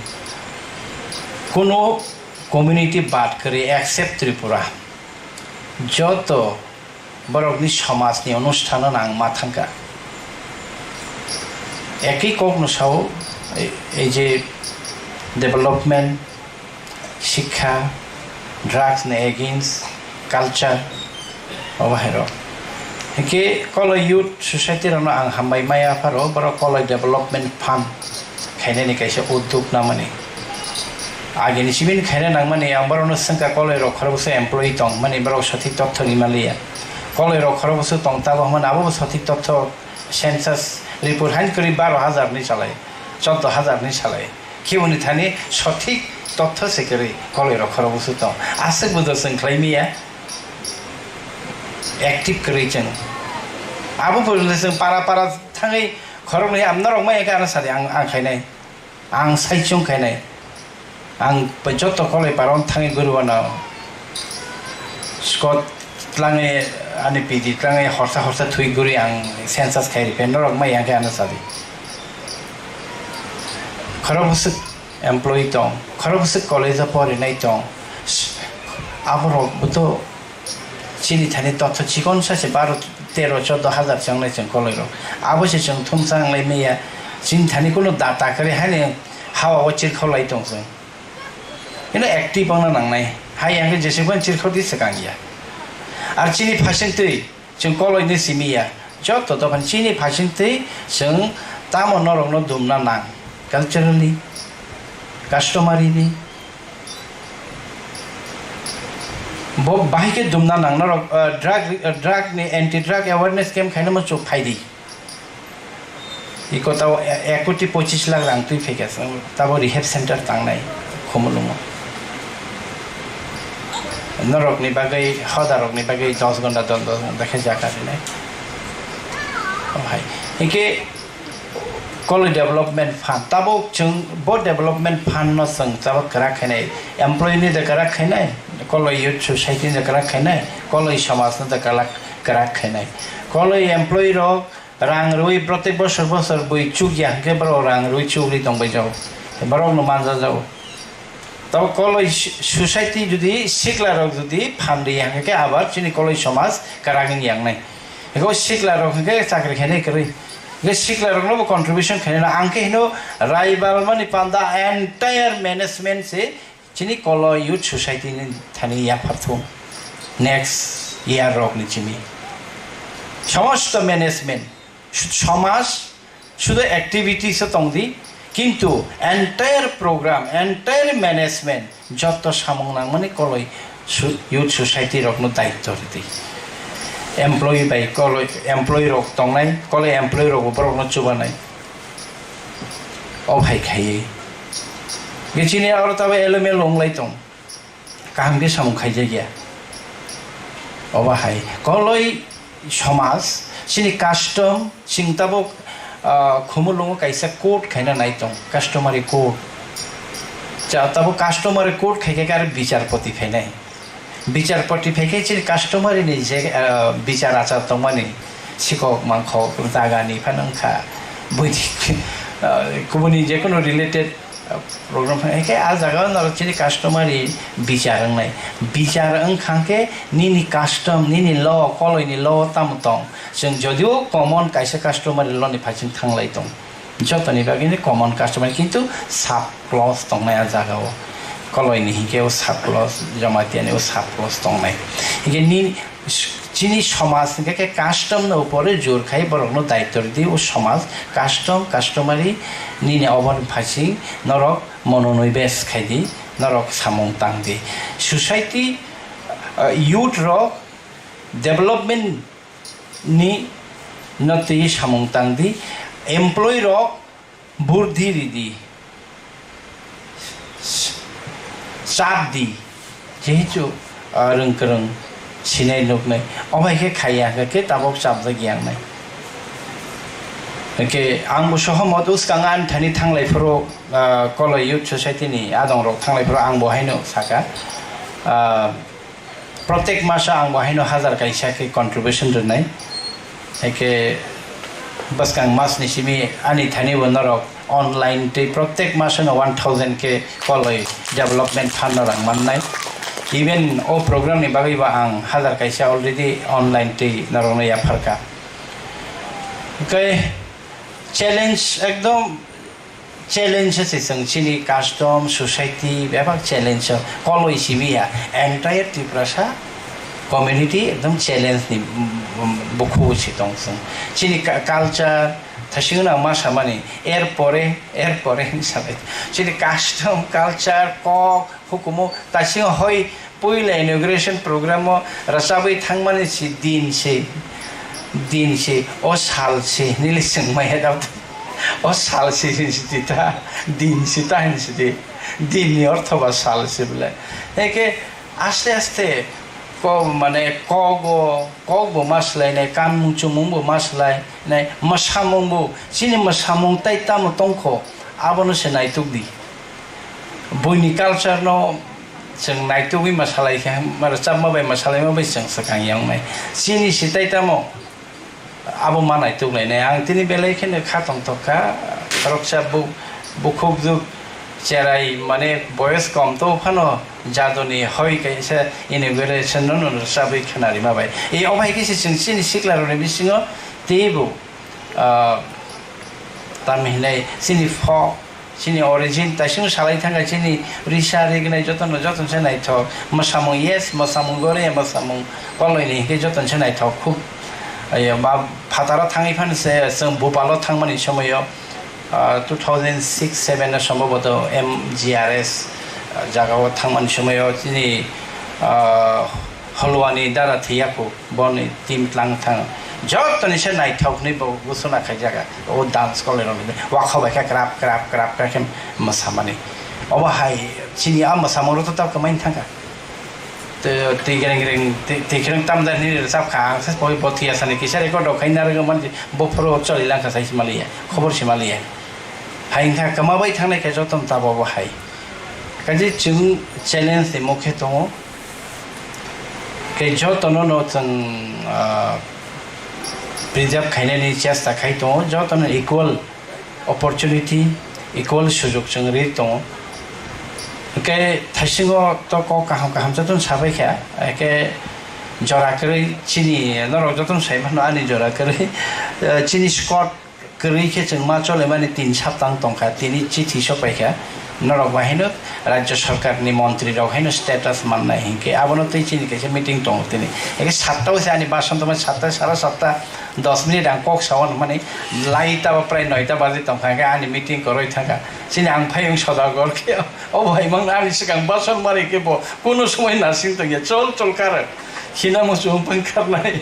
Kuno community bad kwrwi except Tripura. Joto borokni somajni onusthano ang ma thangkha. Ekhi kokno sao, ei, ei je development, sikha, drugs ni against, culture, obo hai rok. Hinkhe Koloi Youth Society rokno ang hambai maya pharo, borok Koloi Development Fund khainani kaisa udduk namani. Agini simi khaina nangmani, ang borokno swngkha Koloi rok khoroksa employee tong mani, borok sothik totho ri manliya. Koloi rok khoroksa tong tabok hwnmani, abo bo sothik totho. Census report hain kwrwi baro hajar ni salai, choudo hajar ni salai. Kiboni thani sothik totho se kwrwi Koloi rok khoroksa tong. Aswk bo do chwng khlai miya. Active kwrwi chwng. Abo pore chwng para para thangwi khoroknwi amno rok mai khe ano sadi ang, ang khainai. Ang saichung khainai. Ang joto Koloi parao thangwi guriwano. Scott tlangwi ani P D tlangwi horsa horsa thwi guri ang census khai rikhe norok mai yang khe ano sadi. Khorok bwswk employee tong, khorok bwswk college o porinai tong. Aborok boto chini thani totho chikon sa se baro tero choudo hajar se wngnai chwng Koloi rok. Abo se chwng thumsa wnglai maya. Chini thani kunu data kwrwi haino hawa o chirkhok lai tong chwng. Ino active wngna nangnai. Hai yang khe jeswk phano chirkhok di swkang ya. Ar chini phasing twi chwng Koloi ni simi ya. Joto dophani chini phasing twi chwng tamo norokno dumna nang. Culturally, customary ni. Bo bahai khe dumna nang norok, ah, drug, ah, drug ni anti drug awareness camp khaina muchuk phai di. Iko tabo e-, ek koti pochis lakh rang twi phaikha, tabo rehab center tangnai Khumulwngo. Norok ni bagwi, hoda rok ni bagwi dos ghonta, dos, dos ghonta khe jaga rinai. Oh hai. Hinkhe Koloi Development Fund, tabuk chwng bo Development Fund no chwng tabuk kwrak khainai, employee ni da kwrak khainai, Koloi Youth Society ni da kwrak khainai, Koloi somaj no da kwrak, kwrak khainai. Koloi employee rok rang rwi protek bosor bosor bui chukya hwnkhe borok rang rwi chukri tongbai jago, borok no manja jago. Tabuk Koloi society jodi sikla rok jodi phan riya hwnkhe abar chini Koloi somaj kwrak wng yang nai. Eko sikla rok hwnkhe chakri khainai kwrwi. Hwnkhe sikla rokno bo contribution khainai. Ang khe hino Raibalmani panda entire management se chini Koloi Youth Society ni thani yapharthung next year rok ni chini. Somosto management, su-, somaj, sudo activities o tongdi, kintu entire program, entire management, joto samung nangmani Koloi su-, Youth Society rokno daityo ridi. Employee bai Koloi, employee rok tongnai, Koloi employee rok borokno chubanai. O hai khaiwi. Ge chini aro tabo elomel wnglai tong. Kaham khe samung khaijak ya. Obo hai Koloi somaj, chini custom, chwng tabuk, ah, Khumulwngo kaisa code khaina nai tong, customary code. Cha tabuk customary code khai khe aro bichar poti phainai. Bichar poti phai khe chini customary ni je, ah, bichar achar tongmani, sikok mangkhok jagani phano wngkha. Buini, ah, kubuni jekunu related program hai khe ah jaga o norok chini customary bichar wngnai. Bichar wngkha khe nini custom, nini law, Koloi ni law tamo tong. Chwng jodio common kaisa customary law ni phaising thanglai tong. Jotoni bagwi ni common customary kintu sub clause tongnai ah jaga o. Koloi ni hinkhe o sub clause, Jamatia ni o sub clause tongnai. Hinkhe ni Chini somaj hwnkhe khe custom no upore jor khai borok no daityo ridi, o somaj custom, customary nini obo ni phaising norok mononoi bes khai di, norok samung tang di. Society, ah, youth rok Development ni no twi samung tang di, employee rok burdi ridi, chap di, jehetu, ah, rwng kwrwng sinai nuknai, omo hai khe khaiya hwnkhe tabok chapjak yangnai. Hwnkhe ang bo sohomot, uskango ani thani thanglai phuru, ah, Koloi Youth Society ni adong rok thanglai phuru ang bo haino saka, ah, Protek maso ang bo haino hazar kaisa khe contribution rwnai. Haikhe bwskang mas ni simi ani thani bo norok online tei protek maso no one thousand khe Koloi development fund no rang mannai. Even o program ni bagwi bo ang hazar kaisa already online tei norok no yapharkha. Hwnkhe challenge ekdom challenge se chwng chini custom, society, bebak challenge o Koloi simi ya, entire Tiprasa community ekdom challenge ni, mm, mm, bukhubo si tong chwng. Chini ka-, culture, thasing no ma samani, er pore, er pore hinwi sabai. Chini custom, culture, kok, hukumu, thasing hoi, puila inauguration program o rwchabwi thangmani si din si, din si, o sal si, nili swngmaya da, o sal si hin si di ta, din si ta hin si di, din ni ortho ba sal si bole. Eke aste aste ko mane kok bo, kok bo ma swlainai, kanmung chumung bo ma swlainai, mwsamung bo, chini mwsamung tai tamo tongkho, abono se naituk di. Buini culture no chwng naitugwi mwsalai khe, rwchapma bai mwsalaima bai chwng swkang yangnai. Chini sitai tamo abo ma naituk lainai. Ang tini belai kheno kha tongthok kha, khoroksa bu-, bukhuk juk cherai, mane boyos kom to phano jadoni hoi kaisa inauguration no, no rwchabwi khna rima bai. E obai khe se chwng chini sikla rokni bisingo teibo, ah, tamni hinai chini folk, chini origin, taisung salai thangkha chini risa rignai jotono, jotono se naithok. Mwsamung, yes, mwsamung gore, mwsamung koloi ni hinkhe jotono se naithok. Khub, ayo, ba, phataro thangwi phano se chwng Bhopal o thangmani somoio, ah, two thousand six seven o sombhoboto M G R S, ah, jagao thangmani somoio chini, ah, Holwani dara thwiyaku. Boni team tlang thang jotoni se naithok hinwi bo gusuna khaijak o dance koloi rok ni wakha bai khe krap krap krap krap khe mwsamani. Obo hai chini a mwsamung rok to tabuk kwmai thangkha. Twi, twi gereng gereng, twi, twi gereng tamjani rwchap kha, ang se boi bo thwiya sani kisa record rok khai narwgwi man bo phuru choli langkha sai simaliya, khobor simaliya. Hai wngkha kwma bai thangnai khe jotono tabuk bo hai. Kaisa chwng challenge ni mokhe tongo. Khe jotono no chwng, ah, preserve khainani chesta khai tongo, jotono equal opportunity, equal sujok chwng ri tongo. Hwnkhe thaisingo to kok kaham kaham jotono sabai kha, hwnkhe jora kwrwi chini norok jotono sai mano ani jora kwrwi, eh, chini Scott kwrwi khe chwng ma chole mani tin saptang tongkha, tini chithi sokpai kha, norok bai haino Rajya Sarkar ni montri rok haino status mannai hinkhe abono twi chini kaisa meeting tongo tini. Eke satta o se ani bason tongmani satta, sara satta dos minute ang kok sao hwnmani lai ta ba prai noita baje tongkha hinkhe ani meeting koroi thangkha. Chini ang phai wng soda gor khe o bai mang ani swkang bason mari khe bo kunu somoi nasing tongya chol chol kar. Khina muchung pang kharnai,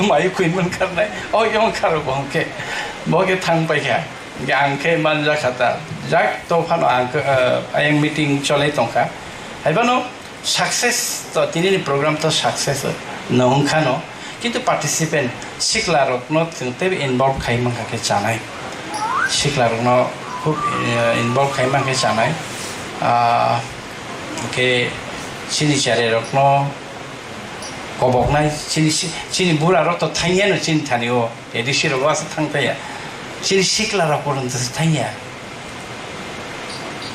mai khuimung kharnai, o yong kharo bo hwnkhe, bo khe thang paikha, hwnkhe ang khe manja kha ta, jak to phano ang khe, eh, ayang meeting cholai tongkha, haibano success to, tini ni program to success no wngkha no, kintu participant sikla rok no chwng teibo involve khai mankha khe chanai, sikla rok no khub, eh, involve khai mankhe chanai, ah, hwnkhe chini chare rok no, koboknai chini si-, chini bura rok to thangya no chini thani o, A D C rok aswk thang thaya. Chini sikla rok porjonto se thangya.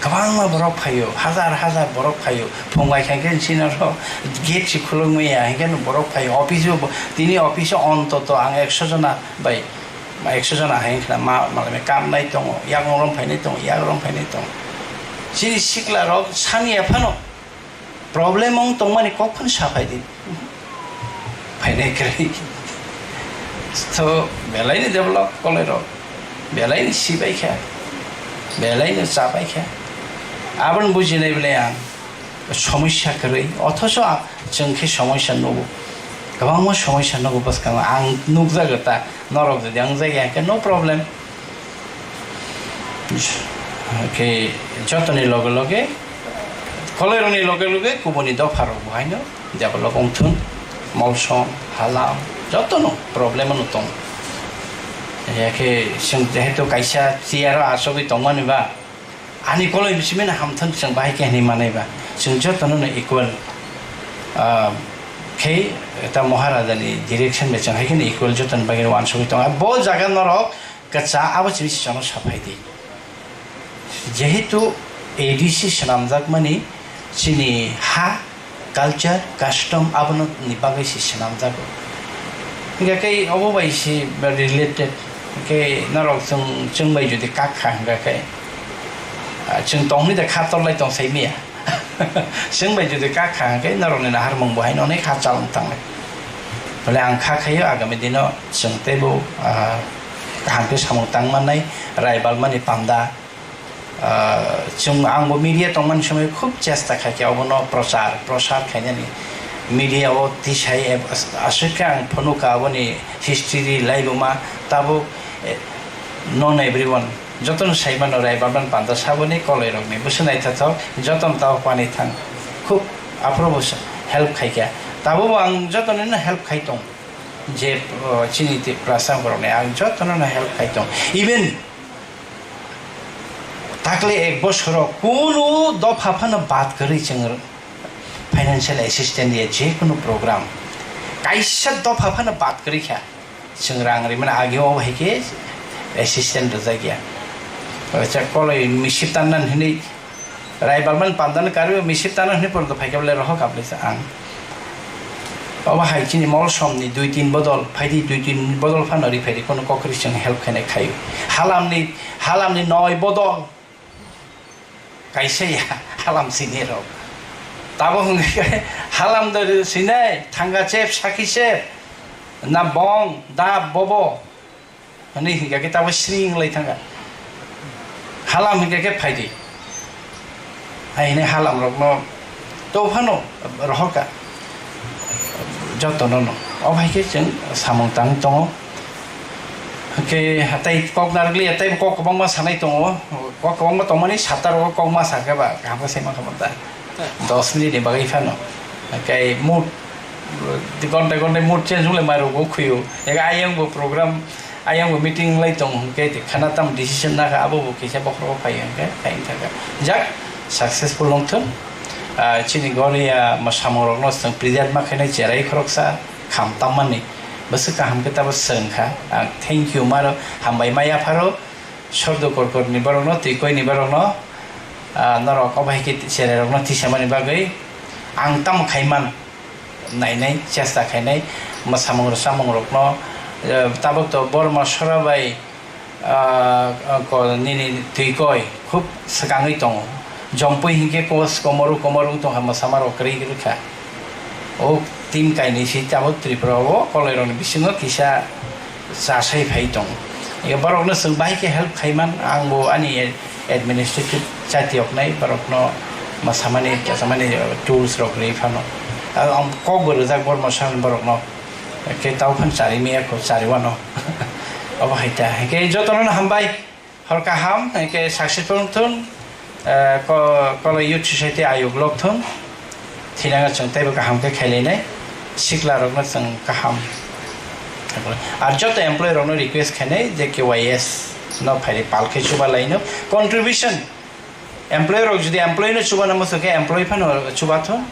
Kwbangma borok phaio, hazar hazar borok phaio. Phung bai kha khe chini oro gate se khuluk maya, hinkhe no borok phaio. Office o bo, tini office o ontoto ang ekso jona bai, ekso jona hai wngkha na ma, malai kam nai tongo, yakung rom phainai tongo, yak rom phainai tongo. Chini sikla rok saniya phano. Problem wng tongmani kok phano sa phai di. Phainai kwrwi. To belai ni develop koloi rok. Belai ni sibai kha. Belai ni chabai kha. Aboni bujinai belai ang somosya kwrwi. Othocho a-, chwng khe somosya nugo. Kwbangma somosya nugo bwskango. Ang nukjago ta, norok jodi ang jagya hwnkhe no problem. Khe jotoni loge loge, koloirokni loge loge kubuni dopharok bo haino develop wngthun, Molsom, Halam, jotono problem ano tong. Yakhe chwng jehetu kaisa chair o achugwi tongmani ba, ani koloi bisimino hamthang chwng bahai khe hinwi manai ba, chwng jotono no equal, ah, khe ta Maharaja ni direction bai chwng hai kheno equal jotoni bagwi wansugwi tongo. Bo jaga norok kwcha abo chini sichano saphai di. Jehetu A D C swnamjakmani chini ha, culture, custom abono ni bagwi se swnamjago. Hingkha khe obo bai se related khe norok chwng, chwng bai jodi kak kha hingkha khe, ah, chwng tong hwnwi da kha torlai tong sai maya. Chwng bai jodi kak kha hingkhe norokni naharmung bo haino onek ha chalwng tangnai. Bole ang kha khaio agami dino chwng teibo, ah, kaham khe samung tang mannai, raibal mani panda. Ah, chwng, ang bo media tongmani somoi khub chesta khai khe obono prochar, prochar khainani. Media o tisai eb-, as-, aswk khe ang phunukha aboni history laibuma tabuk, eh, non everyone. Jotono sai mano Rai Balban panda saboni koloi rokni bwswk naithothok, jotono tabuk pani thang. Khub aphuru bo help khai kha. Tabuk bo ang jotono no help khai tong. Je, oh, chini Tiprasa borokni ang jotono no help khai tong. Even Takle ek bosoro kunu dopha phano bad kwrwi chwng financial assistance ya je kunu program. Kaisa dopha phano bad kwrwi kha. Chwng rang rimani age o hai khe assistance rwjak ya. Acha koloi misip tanna hwnwi Rai Balban pandano karwi misip tanna hwnwi pordo phaikha bole rohok abli sa ang. Obo hai chini Molsomni dui tin bodol, phaidi dui tin bodol phano ri phaidi, kono kokri chwng help khainai khaio. Halamni, halamni noi bodol kaisa ya, halam sini rok. Tabo hwnkhe halam do sinai, thanga chep, saki chep, na bong, dab, bobo. Hwnwi hinkha khe tabuk sring wng lai thangkha. Halam hinkha khe phai di. Hai hwnwi halam rokno to phano rohorkha. Jotono no. O hai khe chwng samung tang tongo. Hwnkhe tei kok narwkliya tei kok kwbangma sanai tongo. Kok kwbangma tongmani sata rogo kok ma sakhe ba kaham khe sai mankha ta. Dos minute ni bagwi phano. Hwnkhe mood gonta gonta mood change wng lai mai rogo khwio. Ega ayang bo program Ayang bo meeting lai tong hwnkhe khana tam decision nakha abo bo kisa bokhorok phai hwnkhe phai thangkha. Jak successful wngthun. Ah, chini goriya ma samung rokno chwng preserve ma khainai cherai khoroksa kham tammani bwswk kaham khe tabo swngkha. Ah, thank you maro hambai maya pharo sordo korkor ni borokno twi koi ni borokno, ah, norok obo hai khe cherai rokno tisamani bagwi ang tamo khaiman. Nainai chesta khainai mwsamung rwchapmung rokno, eh, tabuk to Borma sora bai, ah, ko nini twi koi khub swkangwi tongo. Jompui hinkhe kos komoru komoru wng tongkha mwsama rok kwrwi rwkha. O team kainwi si tabuk Tripura o koloi rokni bisingo kisa chasai phai tongo. Borokno chwng bahai khe help khaiman, ang bo ani administrative chati oknai borokno mwsamani, chasamani tools rok rwi phano. Ang kok bo rwjak borok mwsamani borokno. Khe tau phan chari maya kho chari wano. Obo hai ta. Khe jotono hambai. Hor kaham, khe successful thun. Eh, ko-, Koloi Youth Society ayuk lok thun. Thinanga chwng teibo kaham khe khailainai. Sikla rokno chwng kaham. Ar joto employee rokno request khainai je K Y S no phaidi pal khe chuba laino contribution. Employee rok jodi employee no chuba namo khe employee phano chuba thun.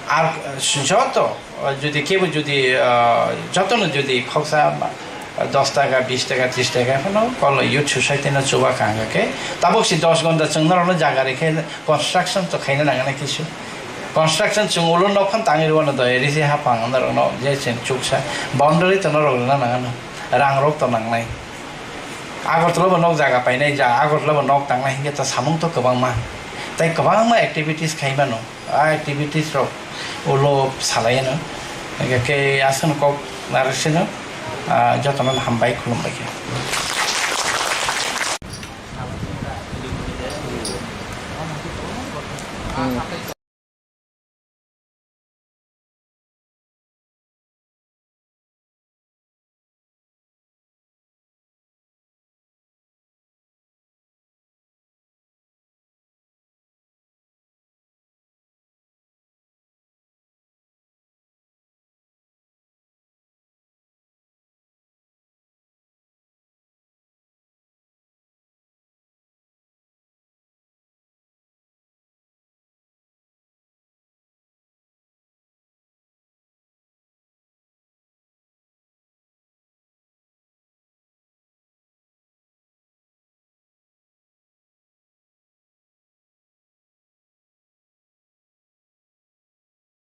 Ar joto jodi kebo jodi, ah, joto no jodi khoksa dos taka, bis taka, tris taka phano Koloi Youth Society no chuba kha hwnkhe tabuk si dos gonta chwng norok no jaga rikhe construction to khaina nangani kisu. Construction chwng ulo nok phan tangwi rwno do, risi hapang norok no je chwng chuksa boundary to norok rwna nangano, rang rok to nangnai. Agartala bo nok jaga painai, ja Agartala bo nok tangnai hinkhe to samung to kwbangma. Tai kwbangma activities khaimano, a activities rok ulo salaiano. Hinkhe aswkno kok narwk sino, ah, jotono hambai khulumbai khe.